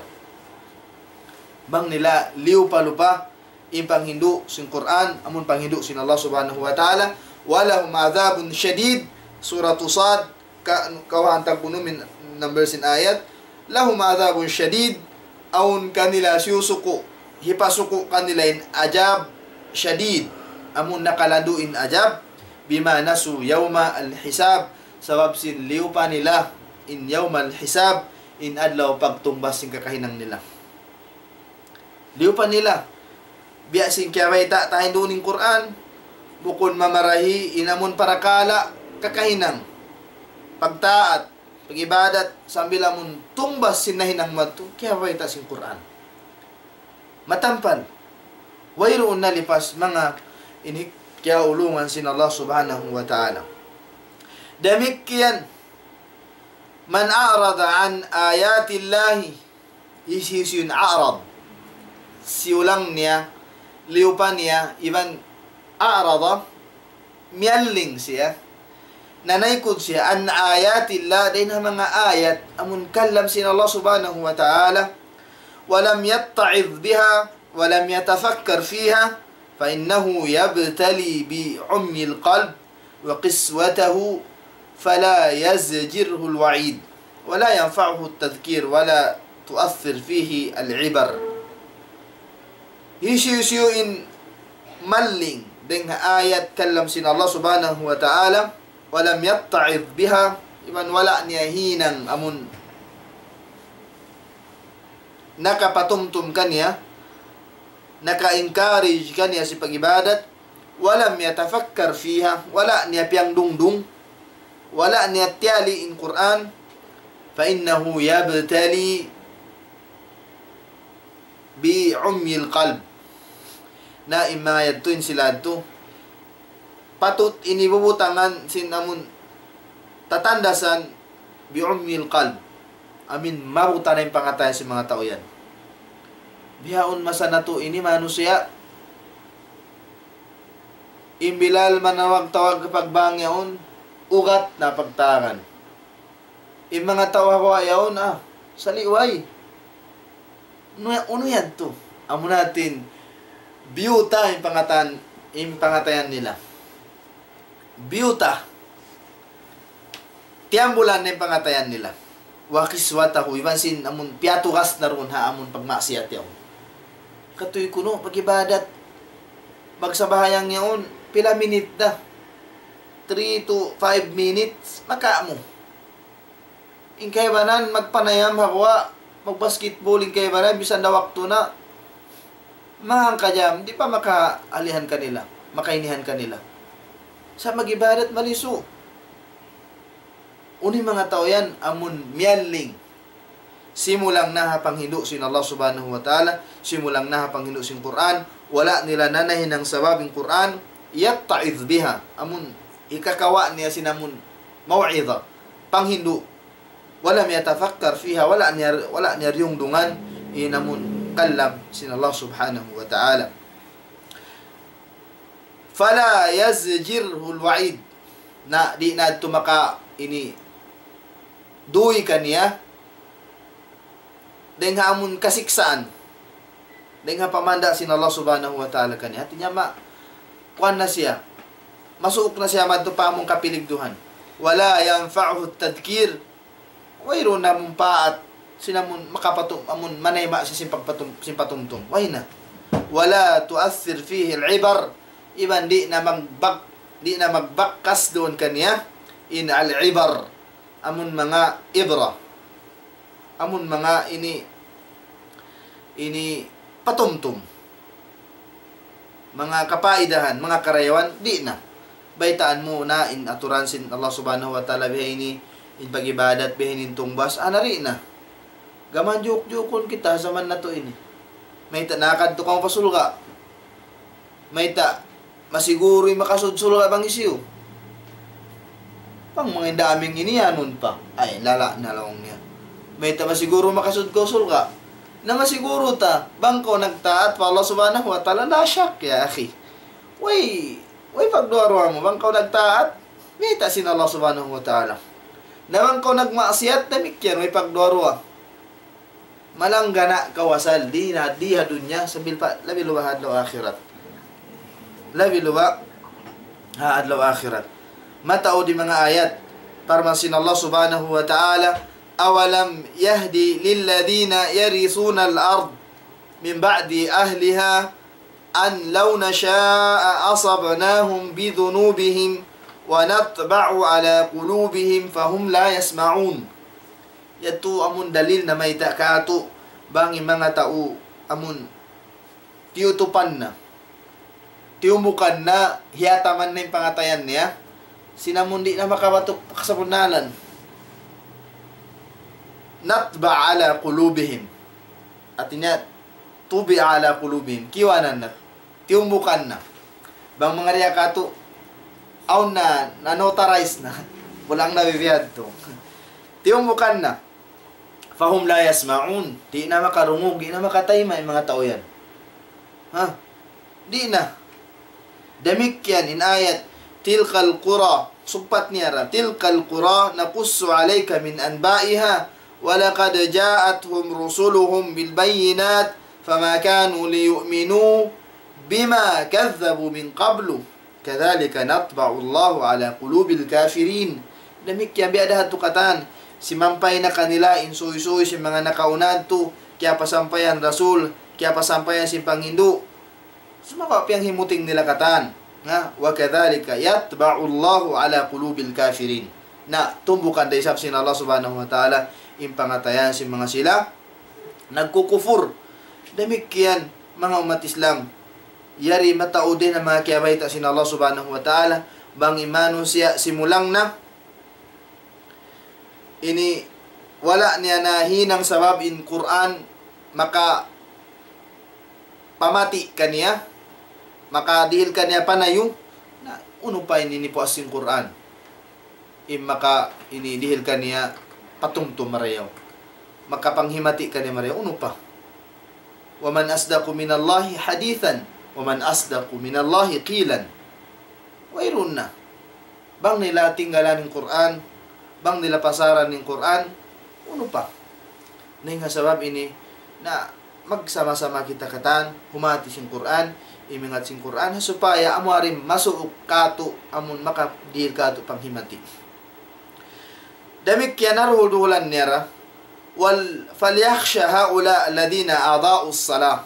Bang nila liyupa-lupa in panghindu' sin Qur'an, amun panghindu' sin Allah Subhanahu wa Ta'ala, ولهم عذاب شديد, Suratu Sad, ka-, kawhaan tagpunun in number sin ayat, لهم عذاب شديد, awn kanila siyusuku', hipasuku' kanila in adjab shadid, amun nakalandu' in adjab, بما نسوا يوم الحساب, sabab sin liyupa nila in يوم الحساب, in adlaw pagtungbas sin kakahinang nila. Liyupa nila. Biya' sin kiyabayta' ta hinduun in Qur'an, bukun mamarahi in amun parakala' kakahinang. Pagtaat, pag-ibadat, sambil amun tungbas sin nahinang madtu, kiyabayta' sin Qur'an. Matampal. Wayruun nalipas manga ini kiyaulungan sin Allah Subhanahu wa Ta'ala. Damikkiyan, من أعرض عن آيات الله, hisiyu-siyu in a'rad. Siyulang niya, liyupa niya, iban a'rada, miyalling siya. Nanaykud siya عن آيات الله, dayn ha manga ayat amun kalam sin Allah Subhanahu wa Ta'ala. ولم يتعظ بها ولم يتفكر فيها فإنه يبتلي بعمي القلب وقسوته فلا يزجره الوعيد ولا ينفعه التذكير ولا تؤثر فيه العبر. Hisiyu-siyu in malling dayn ha ayat kalam sin Allah Subhanahu wa Ta'ala, ولم يتعظ بها, iban wala' niya hinang amun nakapatumtum kaniya, naka-encourage kaniya sin pag-ibadat, ولم يتفكر فيها, wala' niya piyagdungdung, wala' niya tiyali in Qur'an, فإنه يبتلي بعمي القلب. Na in manga yadtu, in sila yadtu, patut ini bubutangan sin amun tatandasan بعمي القلب. Amuin mabuta na in pangatayan sin manga tau yan. Bihaun masa natu' ini manusiya', in bilal manawag-tawag pagbang yaun, ugat na pagtawagun. In manga tau ha guwa' yaun, ah, saliway. Unu, unu yadtu? Amu na in biyuta in pangatan-, in pangatayan nila. Biyuta. Tiyambulan na in pangatayan nila. وقسوته, iban sin amun piyatugas na duun ha amun pagmaksiyat yaun. Katuy kunu', pag-ibadat, magsambahayang yaun, pila minit da. Three to five minutes, makamu. In kaibanan magpanayam ha guwa', magbasketball in kaibanan, misan da waktu na, manga hangka jam, di' pa makaalihan kanila, makainihan kanila. Sa' mag-ibadat malisu'. Unu in manga tau yan, amun miyalling. Simulang na ha panghindu' sin Allah Subhanahu wa Ta'ala, simulang na ha panghindu' sin Qur'an, wala' nila nanahinang sabab in Qur'an, يتعظ بها, amun hikakawa' niya sin amun maw'idha, panghindu'. ولم يتفكر فيها, wala' niya, wala' niya diyungdungan in amun kalam sin Allah Subhanahu wa Ta'ala. فلا يزجره الوعيد. Na, di' na tuud maka ini duy kaniya dayn ha amun kasiksaan, dayn ha pamanda' sin Allah Subhanahu wa Ta'ala kaniya. Hati niya ma-, kuwan na siya. Masuuk na siya madtu pa amun kapiligduhan. ولا ينفعه التذكير. Wayruun na mumpaat sin amun makapatum-, amun manayma' siya sin pagpatum-, sin patumtum. Way na. ولا تؤثر فيه العبر. Iban di' na magbak-, di' na magbakkas duun kaniya in al-ibar. Amun manga ibra. Amun manga ini, ini patumtum. Manga kapaidahan, manga karayawan, di' na. Baytaan mu na in aturan sin Allah Subhanahu wa Ta'ala bihaini, in pag-ibadat bihaini, in tungbas, ana di' na. Gaman jiyuk-jiyukun kita ha jaman natu' ini. Mayta' nakadtu kamu pa surga'. Mayta' masiguru in makasud surga' bang hisiyu. Bang manga inda aming ini anun pa. Ay, lala na laung niya. Mayta' masiguru makasud kaw surga'. Na masiguru ta, bang kaw nagtaat pa Allah Subhanahu wa Ta'ala, la shak, ya akhi. Way, way pagduwa-ruwa mu, bang kaw nagtaat, mayta' sin Allah Subhanahu wa Ta'ala. Na bang kaw nagmaksiyat, damikkiyan, way pagduwa-ruwa. Malanggana' kaw asal di ha, di ha dunya, sambil pa, labi luba ha adlaw akhirat. Labi luba ha adlaw akhirat. Mataud in manga ayat, parman sin Allah Subhanahu wa Ta'ala, أولم يهد للذين يرثون الأرض من بعد أهلها أن لو نشاء أصبناهم بذنوبهم ونطبع على قلوبهم فهم لا يسمعون. Yadtu amun dalil na mayta' kātu', bang in manga tau amun tiyutupan na, tiyumbukan na, hiyataman na in pangatayan niya, sin amun di' na makabatuk pa kasabunnalan. نطبع على قلوبهم. Hati niya, طبع على قلوبهم. Kiyawanan na. Tiyumbukan na. Bang manga riya kātu', awn na, na-notarize na. Pulang na bibiyadtu. Tiyumbukan na. فهم لا يسمعون. Di' na makarungug, di' na makatayma' in manga tau yan. Ha? Di' na. Damikkiyan in ayat, تلك القرى sugpat niya ra, تلك القرى نقص عليك من أنبائها ولقد جاءتهم رسلهم بالبينات فما كانوا ليؤمنوا بما كذبوا من قبل كذلك نطبع الله على قلوب الكافرين. Damikkiyan biya' da ha tu katan, simampay na kanila in suysuy sin manga nakauna tu, kiyapasampayan rasul, kiyapasampayan sin panghindu'. Sumagawa' piyanghimuting nila katan. Na, وكذلك يطبع الله على قلوب الكافرين. Na, tumbukan da isab sin Allah Subhanahu wa Ta'ala in pangatayan sin manga sila nagkukupur. Damikkiyan, manga ummat Islam, yari mataud in manga kiyabayta' sin Allah Subhanahu wa Ta'ala, bang in manusiya' simulang na, ini wala' niya nahinang sabab in Qur'an makapamati' kaniya, makadihil kaniya panayu, na unu pa ini nipuas sin Qur'an. In maka ini dihil kaniya patumtum marayaw. Makapanghimati' kaniya marayaw, unu pa. ومن أصدق من الله حديثا ومن أصدق من الله قيلا. Wayruun na. Bang nila tinggalan in Qur'an, bang nila pasaran in Qur'an, unu pa. Na in ha sabab ini, na magsama-sama kita katan, humati sin Qur'an, imingat sin Qur'an, ha supaya amu ari masuuk katu', amun makadihil katu' panghimati'. Damikkiyan ha duhul-duhulan niya ra, wal, فليخش هؤلاء الذين أضاعوا الصلاة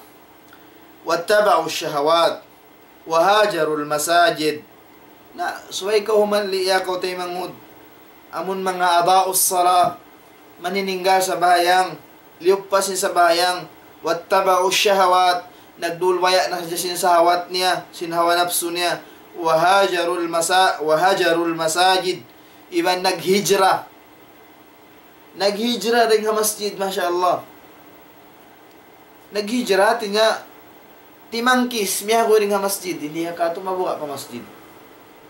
واتبعوا الشهوات وهجروا المساجد. Na, subay kaw humanli' ya kaw taymanghud. Amun manga أضاعوا الصلاة, manininggal sambahayang, liyuppas in sambahayang, واتبعوا الشهوات, nagdulwaya na sadja sin sahawat niya, sin hawa napsu niya, وهجروا المسا-، وهجروا المساجد, iban naghijra. Naghijra dayn ha masjid, masha Allah. Naghijra, hati niya, timangkis, miyaguy dayn ha masjid, di' na katu' mabuga' pa masjid.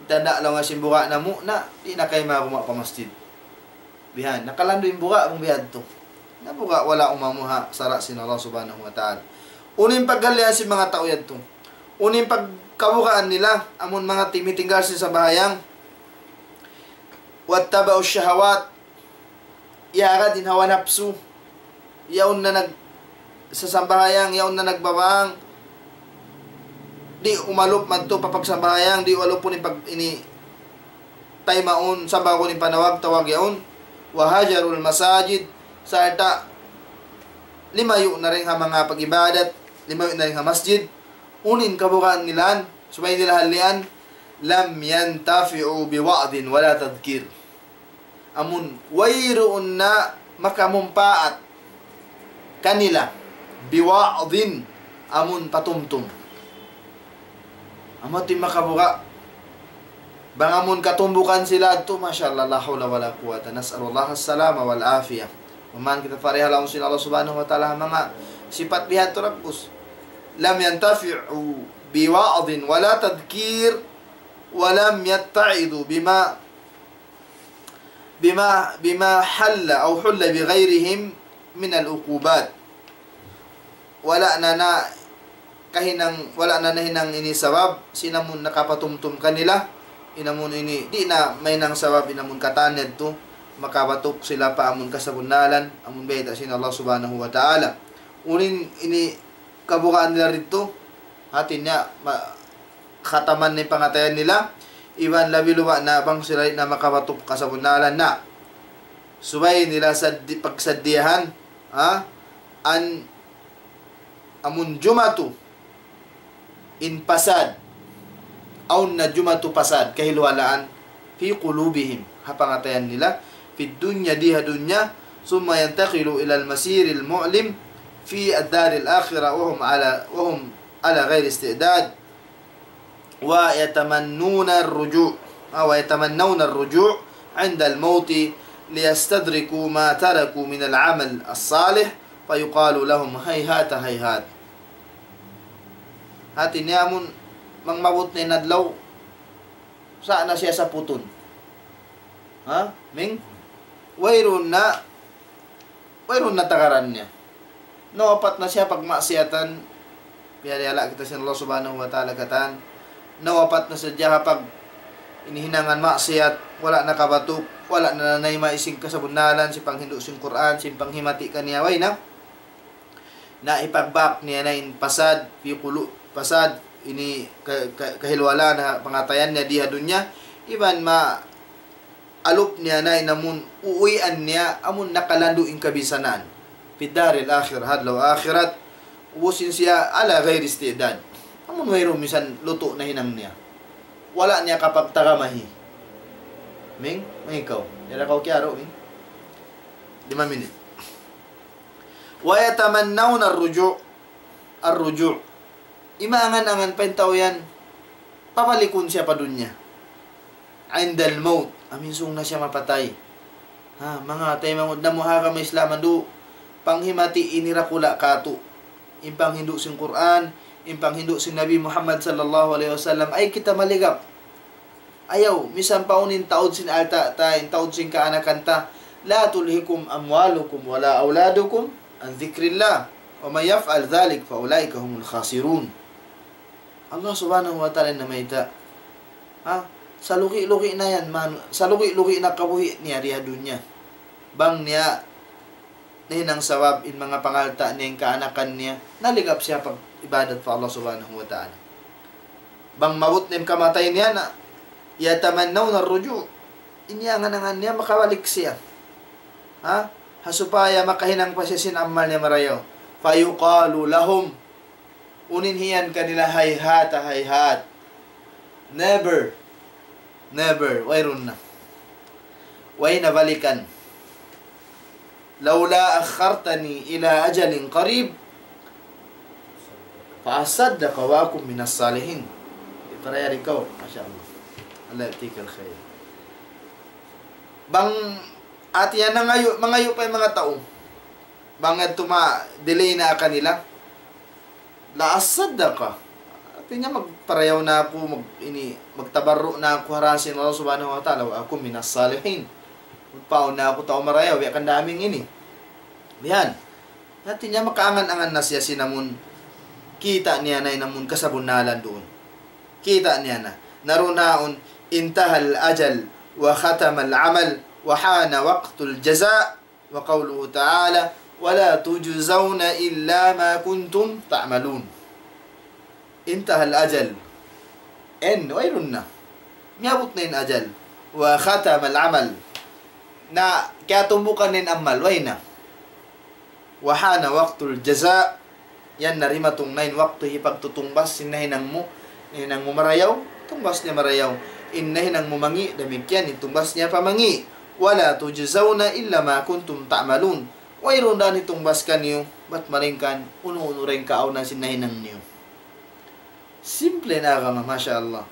Tanda' laung sin buga' namu' na, di' na kayma gumuwa' pa masjid. Bihan, nakalandu' in buga' bang bihadtu. Na buga' wala' umamuha sara' sin Allah Subhanahu wa Ta'ala. Unu in paghalian sin manga tau yadtu. Unu in pagkabugaan nila, amun manga timitinggal sin sambahayang. واتبعوا الشهوات, iyagad in hawa napsu. Yaun na nag-, sasambahayang, yaun na nagbabang. Di' umalup madtu pa pagsambahayang, di' umalup pun in pag-, ini, taymaun, sambahun in panawag-tawag yaun. وهجروا المساجد, sarta' limayu' na dayn ha manga pag-ibadat, limayu' na dayn ha masjid. Unu in kabugaan nila, subay nila halian, لم ينتفعوا بوعظ ولا تذكير. Amun wayruun na makamumpaat kanila, بوعظ, amun patumtum. Amu yadtu in makabuga'. Bang amun katumbukan sila yadtu, masha Allah, لا حول ولا قوة. نسأل الله السلامة والعافية. Amu in kita parihala' sin Allah Subhanahu wa Ta'ala ha manga sipat bihadtu dagbus. لم ينتفعوا بوعظ ولا تذكير ولم يتعظوا بما بما، بما حل أو حل بغيرهم من العقوبات. Wala' na nakahinang, wala' na nahinang ini sabab, sin amun nakapatumtum kanila, in amun ini, di' na mahinang sabab, in amun katan yadtu, makabatuk sila pa amun kasabunnalan, amun bayta' sin Allah Subhanahu wa Ta'ala. Unu in ini kabugaan nila didtu, hati niya, ma-, khataman na in pangatayan nila, iban labi luba' na bang sila di' na makabatuk kasabunnalan na. Subay nila saddi-, pagsaddiyahan, ha? An amun jumatu in pasad, awn na jumatu pasad, kahiluhalaan, في قلوبهم, ha pangatayan nila, في الدنيا, di ha dunya, ثم ينتقلوا إلى المصير المؤلم في الدار الآخرة وهم على، وهم على غير استعداد. ويتمنون الرجوع، آه، ويتمنون الرجوع عند الموت ليستدركوا ما تركوا من العمل الصالح، فيقال لهم: هيهات، هيهات. Hati niya amun mangmaabut na in adlaw, sa' na siya saputun. Ha? Ming? Wayruun na, wayruun na tagaran niya. Nawapat na siya pagmaksiyatan, piyarihala' kita sin Allah Subhanahu wa Ta'ala katan. Nawapat na sadja ha pag-, in hinangan maksiat, wala' nakabatuk, wala' na nanaima' sin kasabunnalan, sin panghindu' sin Qur'an, sin panghimati kaniya, way na. Na ipagbak niya na in pasad, fi qulu-, pasad, ini ka-, ka-, kahiluwalaan ha pangatayan niya di ha dunya, iban ma-, alup niya na in amun uwian niya, amun nakalandu' in kabinsanaan. Fi daril akhirah, ha adlaw akhirat, ubus in siya ala ghairi isti'dad. Amun wayruun misan lutu' na hinang niya. Wala' niya kapagtagamahi. Ming, ming ikaw. Yara kaw kiyaro, Ming. Lima minit. Wa yatamannawna ar-ruju'. Ar-ruju'. Imaangan-angan pa in tau yan, pabalikun siya pa dunya. Indal maut, amin sung na siya mapatay. Ha, manga taymanghud namu' ha agama Islam andu', panghimati ini dakula' katu'. In panghindu' sin Qur'an, in panghindu' sin Nabi Muhammad sallallahu alayhi wasallam, ay kita maligap. Ayaw, misan pa unu in taud sin alta' ta, in taud sin kaanakan ta. لا تلهكم أموالكم ولا أولادكم عن ذكر الله ومن يفعل ذلك فأولئك هم الخاسرون. Allah Subhanahu wa Ta'ala in namayta'. Ha? Salugi-lugi na yan, man, salugi-lugi na kabuhi' niya di ha dunya. Bang niya nahinang sabab in manga pangalta' niya, in kaanakan niya, naligap siya pag-ibadat pa Allah Subhanahu wa Ta'ala. Bang maabut na in kamatay niya na, yatamannawna ar-ruju', ini angan-angan niya makabalik siya. Ha? Ha supaya makahinang pa siya sin amal niya marayaw. فيقال لهم, unu in hiyan kanila, هيهات هيهات. Never. Never. Wayruun na. Way na balikan. لولا أخرتني إلى أجل قريب فأصدق وأكن من الصالحين. Iparayari kaw. Masha Allah. Allah yu'tika al-khair. Bang hati niya nangayu', mangayu' pa in manga tau. Bang yadtu ma-delay na kanila. لأصدق. Hati niya magparayaw na aku, mag-, ini, magtabarru' na aku ha dān sin Allah Subhanahu wa Ta'ala, وأكن من الصالحين. Magpaun na aku tau marayaw, biya' kan daming ini. Bihan. Hati niya makaangan-angan na siya sin amun kita' niya na in amun kasabunnalan duun. Kita' niya na. Na duun haun, انتهى الأجل وختم العمل وحان وقت الجزاء. وقوله تعالى: ولا تجزون إلا ما كنتم تعملون. انتهى الأجل. End, wayruun na. Miyabut na in ajal. وختم العمل. Na, kiyatumbukan na in amal, way na. وحان وقت الجزاء. Yan na dimatung na in waktu hipagtutungbas sin nahinang mu, nahinang mu marayaw, tungbas niya marayaw. In nahinang mu mangi', damikkiyan in tungbas niya pa mangi'. ولا تجزون إلا ما كنتم تعملون. Wayruun da hitungbas kaniyu, bat malayngkan unu-unu da in kaawnan sin nahinang niyu. Simple in agama, masha Allah.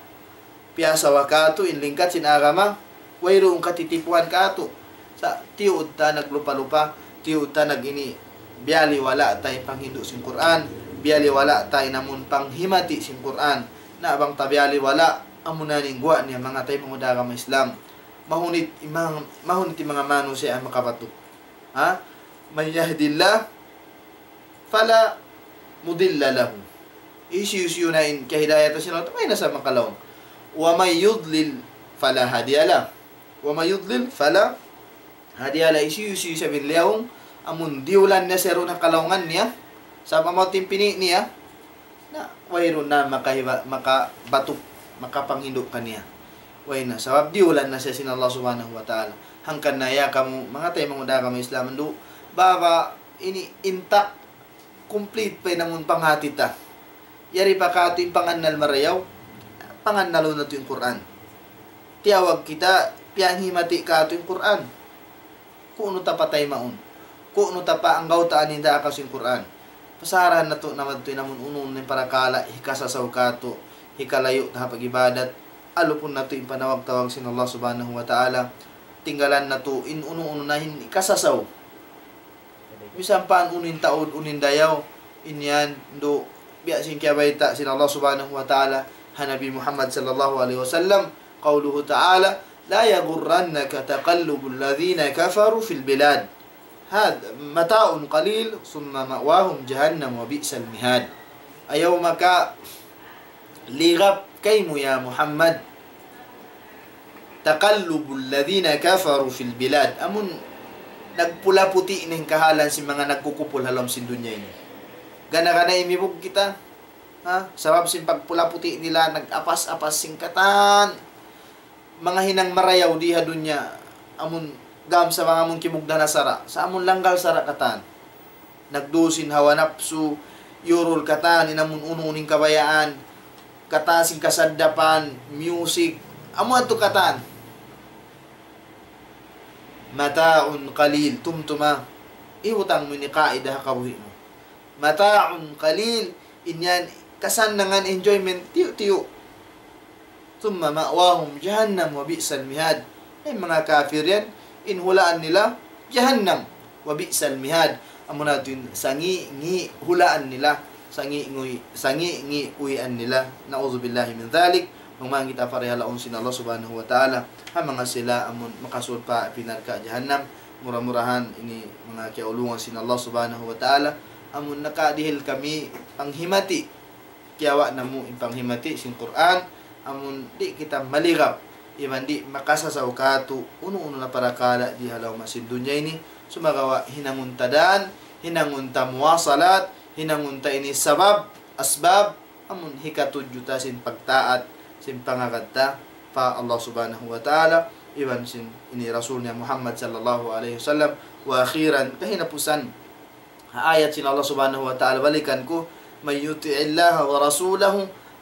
Piyasawa katu' in lingkat sin agama, wayruun katitipuhan katu'. Sa' tiyuud ta naglupa-lupa, tiyuud ta nag-ini, biyaliwala' ta in panghindu' sin Qur'an, biyaliwala' ta in amun panghimati sin Qur'an. Na bang ta biyaliwala', amuna in guwa' niya manga taymanghud agama Islam. Mahunit in manga, mahunit in manga manusiya' makabatuk. Ha? من يهد الله فلا مضل له. Hisiyu-siyu na in kahidayatan sin Allah, way na sa makalawang. ومن يضلل فلا هادي له. ومن يضلل فلا هادي له. Hisiyu-siyu isab in liyawng, amun diyulan niya siya duun ha kalawngan niya, sabab amu in pini' niya, na wayruun na makahiba-, makabatuk, makapanghindu' kaniya. Way na, sabab diyulan na siya sin Allah Subhanahu wa Ta'ala. Hangkan na ya kamu, manga taymanghud agama Islam, andu', baba, ini intak, complete pa in amun panghati ta. Yari pa katu' in pangannal marayaw, pangannalun natu' in Qur'an. Tiyawag kita, piyanghimati katu' in Qur'an. Ku'nu ta pataymaun. Ku'nu ta paanggawtaan in daakan sin Qur'an. Pasarahan natu' na madtu in amun unu-unu in parakala', hikasasaw katu', hikalayu' ta ha pag-ibadat, alupun natu' in panawag-tawag sin Allah Subhanahu wa Ta'ala, tinggalan natu' in unu-unu na in hikasasaw. Misan pa unu in taud, unu in dayaw, in yan, andu', biya' sin kiyabayta' sin Allah Subhanahu wa Ta'ala, ha Nabi Muhammad sallallahu alayhi wasallam, قوله تعالى: لا يغرنك تقلب الذين كفروا في البلاد. هذا متاع قليل ثم مأواهم جهنم وبئس المهاد. Ayaw makaligap kaymu ya Muhammad. تقلب الذين كفروا في البلاد. Amun nagpula-puti' in kahalan sin manga nagkukupul ha lawm sin dunya ini. Gana-gana imibug kita, ha? Sabab sin pagpula-puti' nila, nag-apas-apas sin katan manga hinang marayaw di ha dunya, amun gam sa manga amun kimugdan ha sara', sa' amun langgal sara' katan. Nagdusin hawa napsu, yurul katan, in amun unu-unu in kabayaan, katan sin kasaddapan, music, amu yadtu katan. متاع قليل, tumtuma, ihutang mu ini kaidah ha kabuhi' mu. متاع قليل, in yan, kasannangan, enjoyment, tiyu'-tiyu'. ثم مأواهم جهنم وبئس المهاد. In manga kafir yan, in hulaan nila jahannam. وبئس المهاد. Amuna tuud in sangi'-ngi' hulaan nila. Sangi'-ngi', sangi'-ngi' uwian nila. نعوذ بالله من ذلك. Mangmang kita parihalaun sin Allah Subhanahu wa Ta'ala ha manga sila amun makasud pa api narka' jahannam. Mura-murahan ini manga kiyaulungan sin Allah Subhanahu wa Ta'ala. Amun nakadihil kami panghimati, kiyawa' namu' in panghimati sin Qur'an, amun di' kita maligap, iban di' makasasaw kātu' unu-unu na parakala' di ha lawm sin dunya ini, sumagawa' hinangun ta dan, hinangun ta muwasalat, hinangun ta ini sabab, asbab, amun hikatudju ta sin pagtaat, sin pangagad ta pa Allah Subhanahu wa Ta'ala, iban sin ini Rasul niya Muhammad sallallahu alayhi wasallam. وأخيرا, kahinapusan, ha ayat sin Allah Subhanahu wa Ta'ala, balikan ku, من يطع الله ورسوله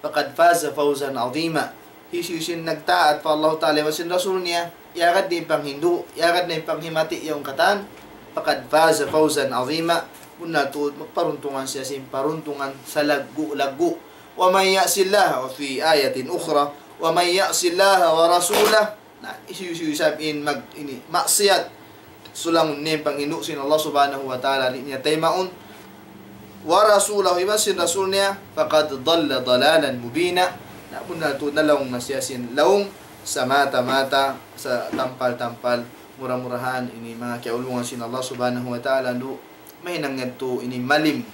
فقد فاز فوزا عظيما. Hisiyu-siyu in nagtaat pa Allah Ta'ala iban sin Rasul niya, iyagad niya in panghindu', iyagad niya in panghimati yaun katan, فقد فاز فوزا عظيما. Bunnal tuud magparuntungan siya sin paruntungan salaggu'-laggu'. ومن يعص الله, وفي آية أخرى, ومن يعص الله ورسوله, na, hisiyu-siyu isab in mag, ini, maksiyat, sulangun niya in panghindu' sin Allah Subhanahu wa Ta'ala, di' niya taymaun, ورسوله, iban sin Rasul niya, فقد ضل ضلالا مبينا. Na, bunnal tuud nalaung na siya sin laung samata-mata, satampal-tampal. Mura-murahan ini manga kiyaulungan sin Allah Subhanahu wa Ta'ala, du, mahinang yadtu ini malim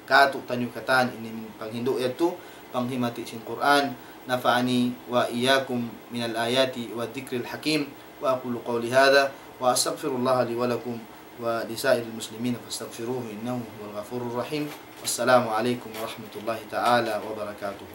kātu'niyu katan ini panghindu' yadtu, panghimati sin Qur'an. نفعني وإياكم من الآيات والذكر الحكيم. وأقول قولي هذا وأستغفر الله لي ولكم ولسائر المسلمين فاستغفروه إنه هو الغفور الرحيم. والسلام عليكم ورحمة الله تعالى وبركاته.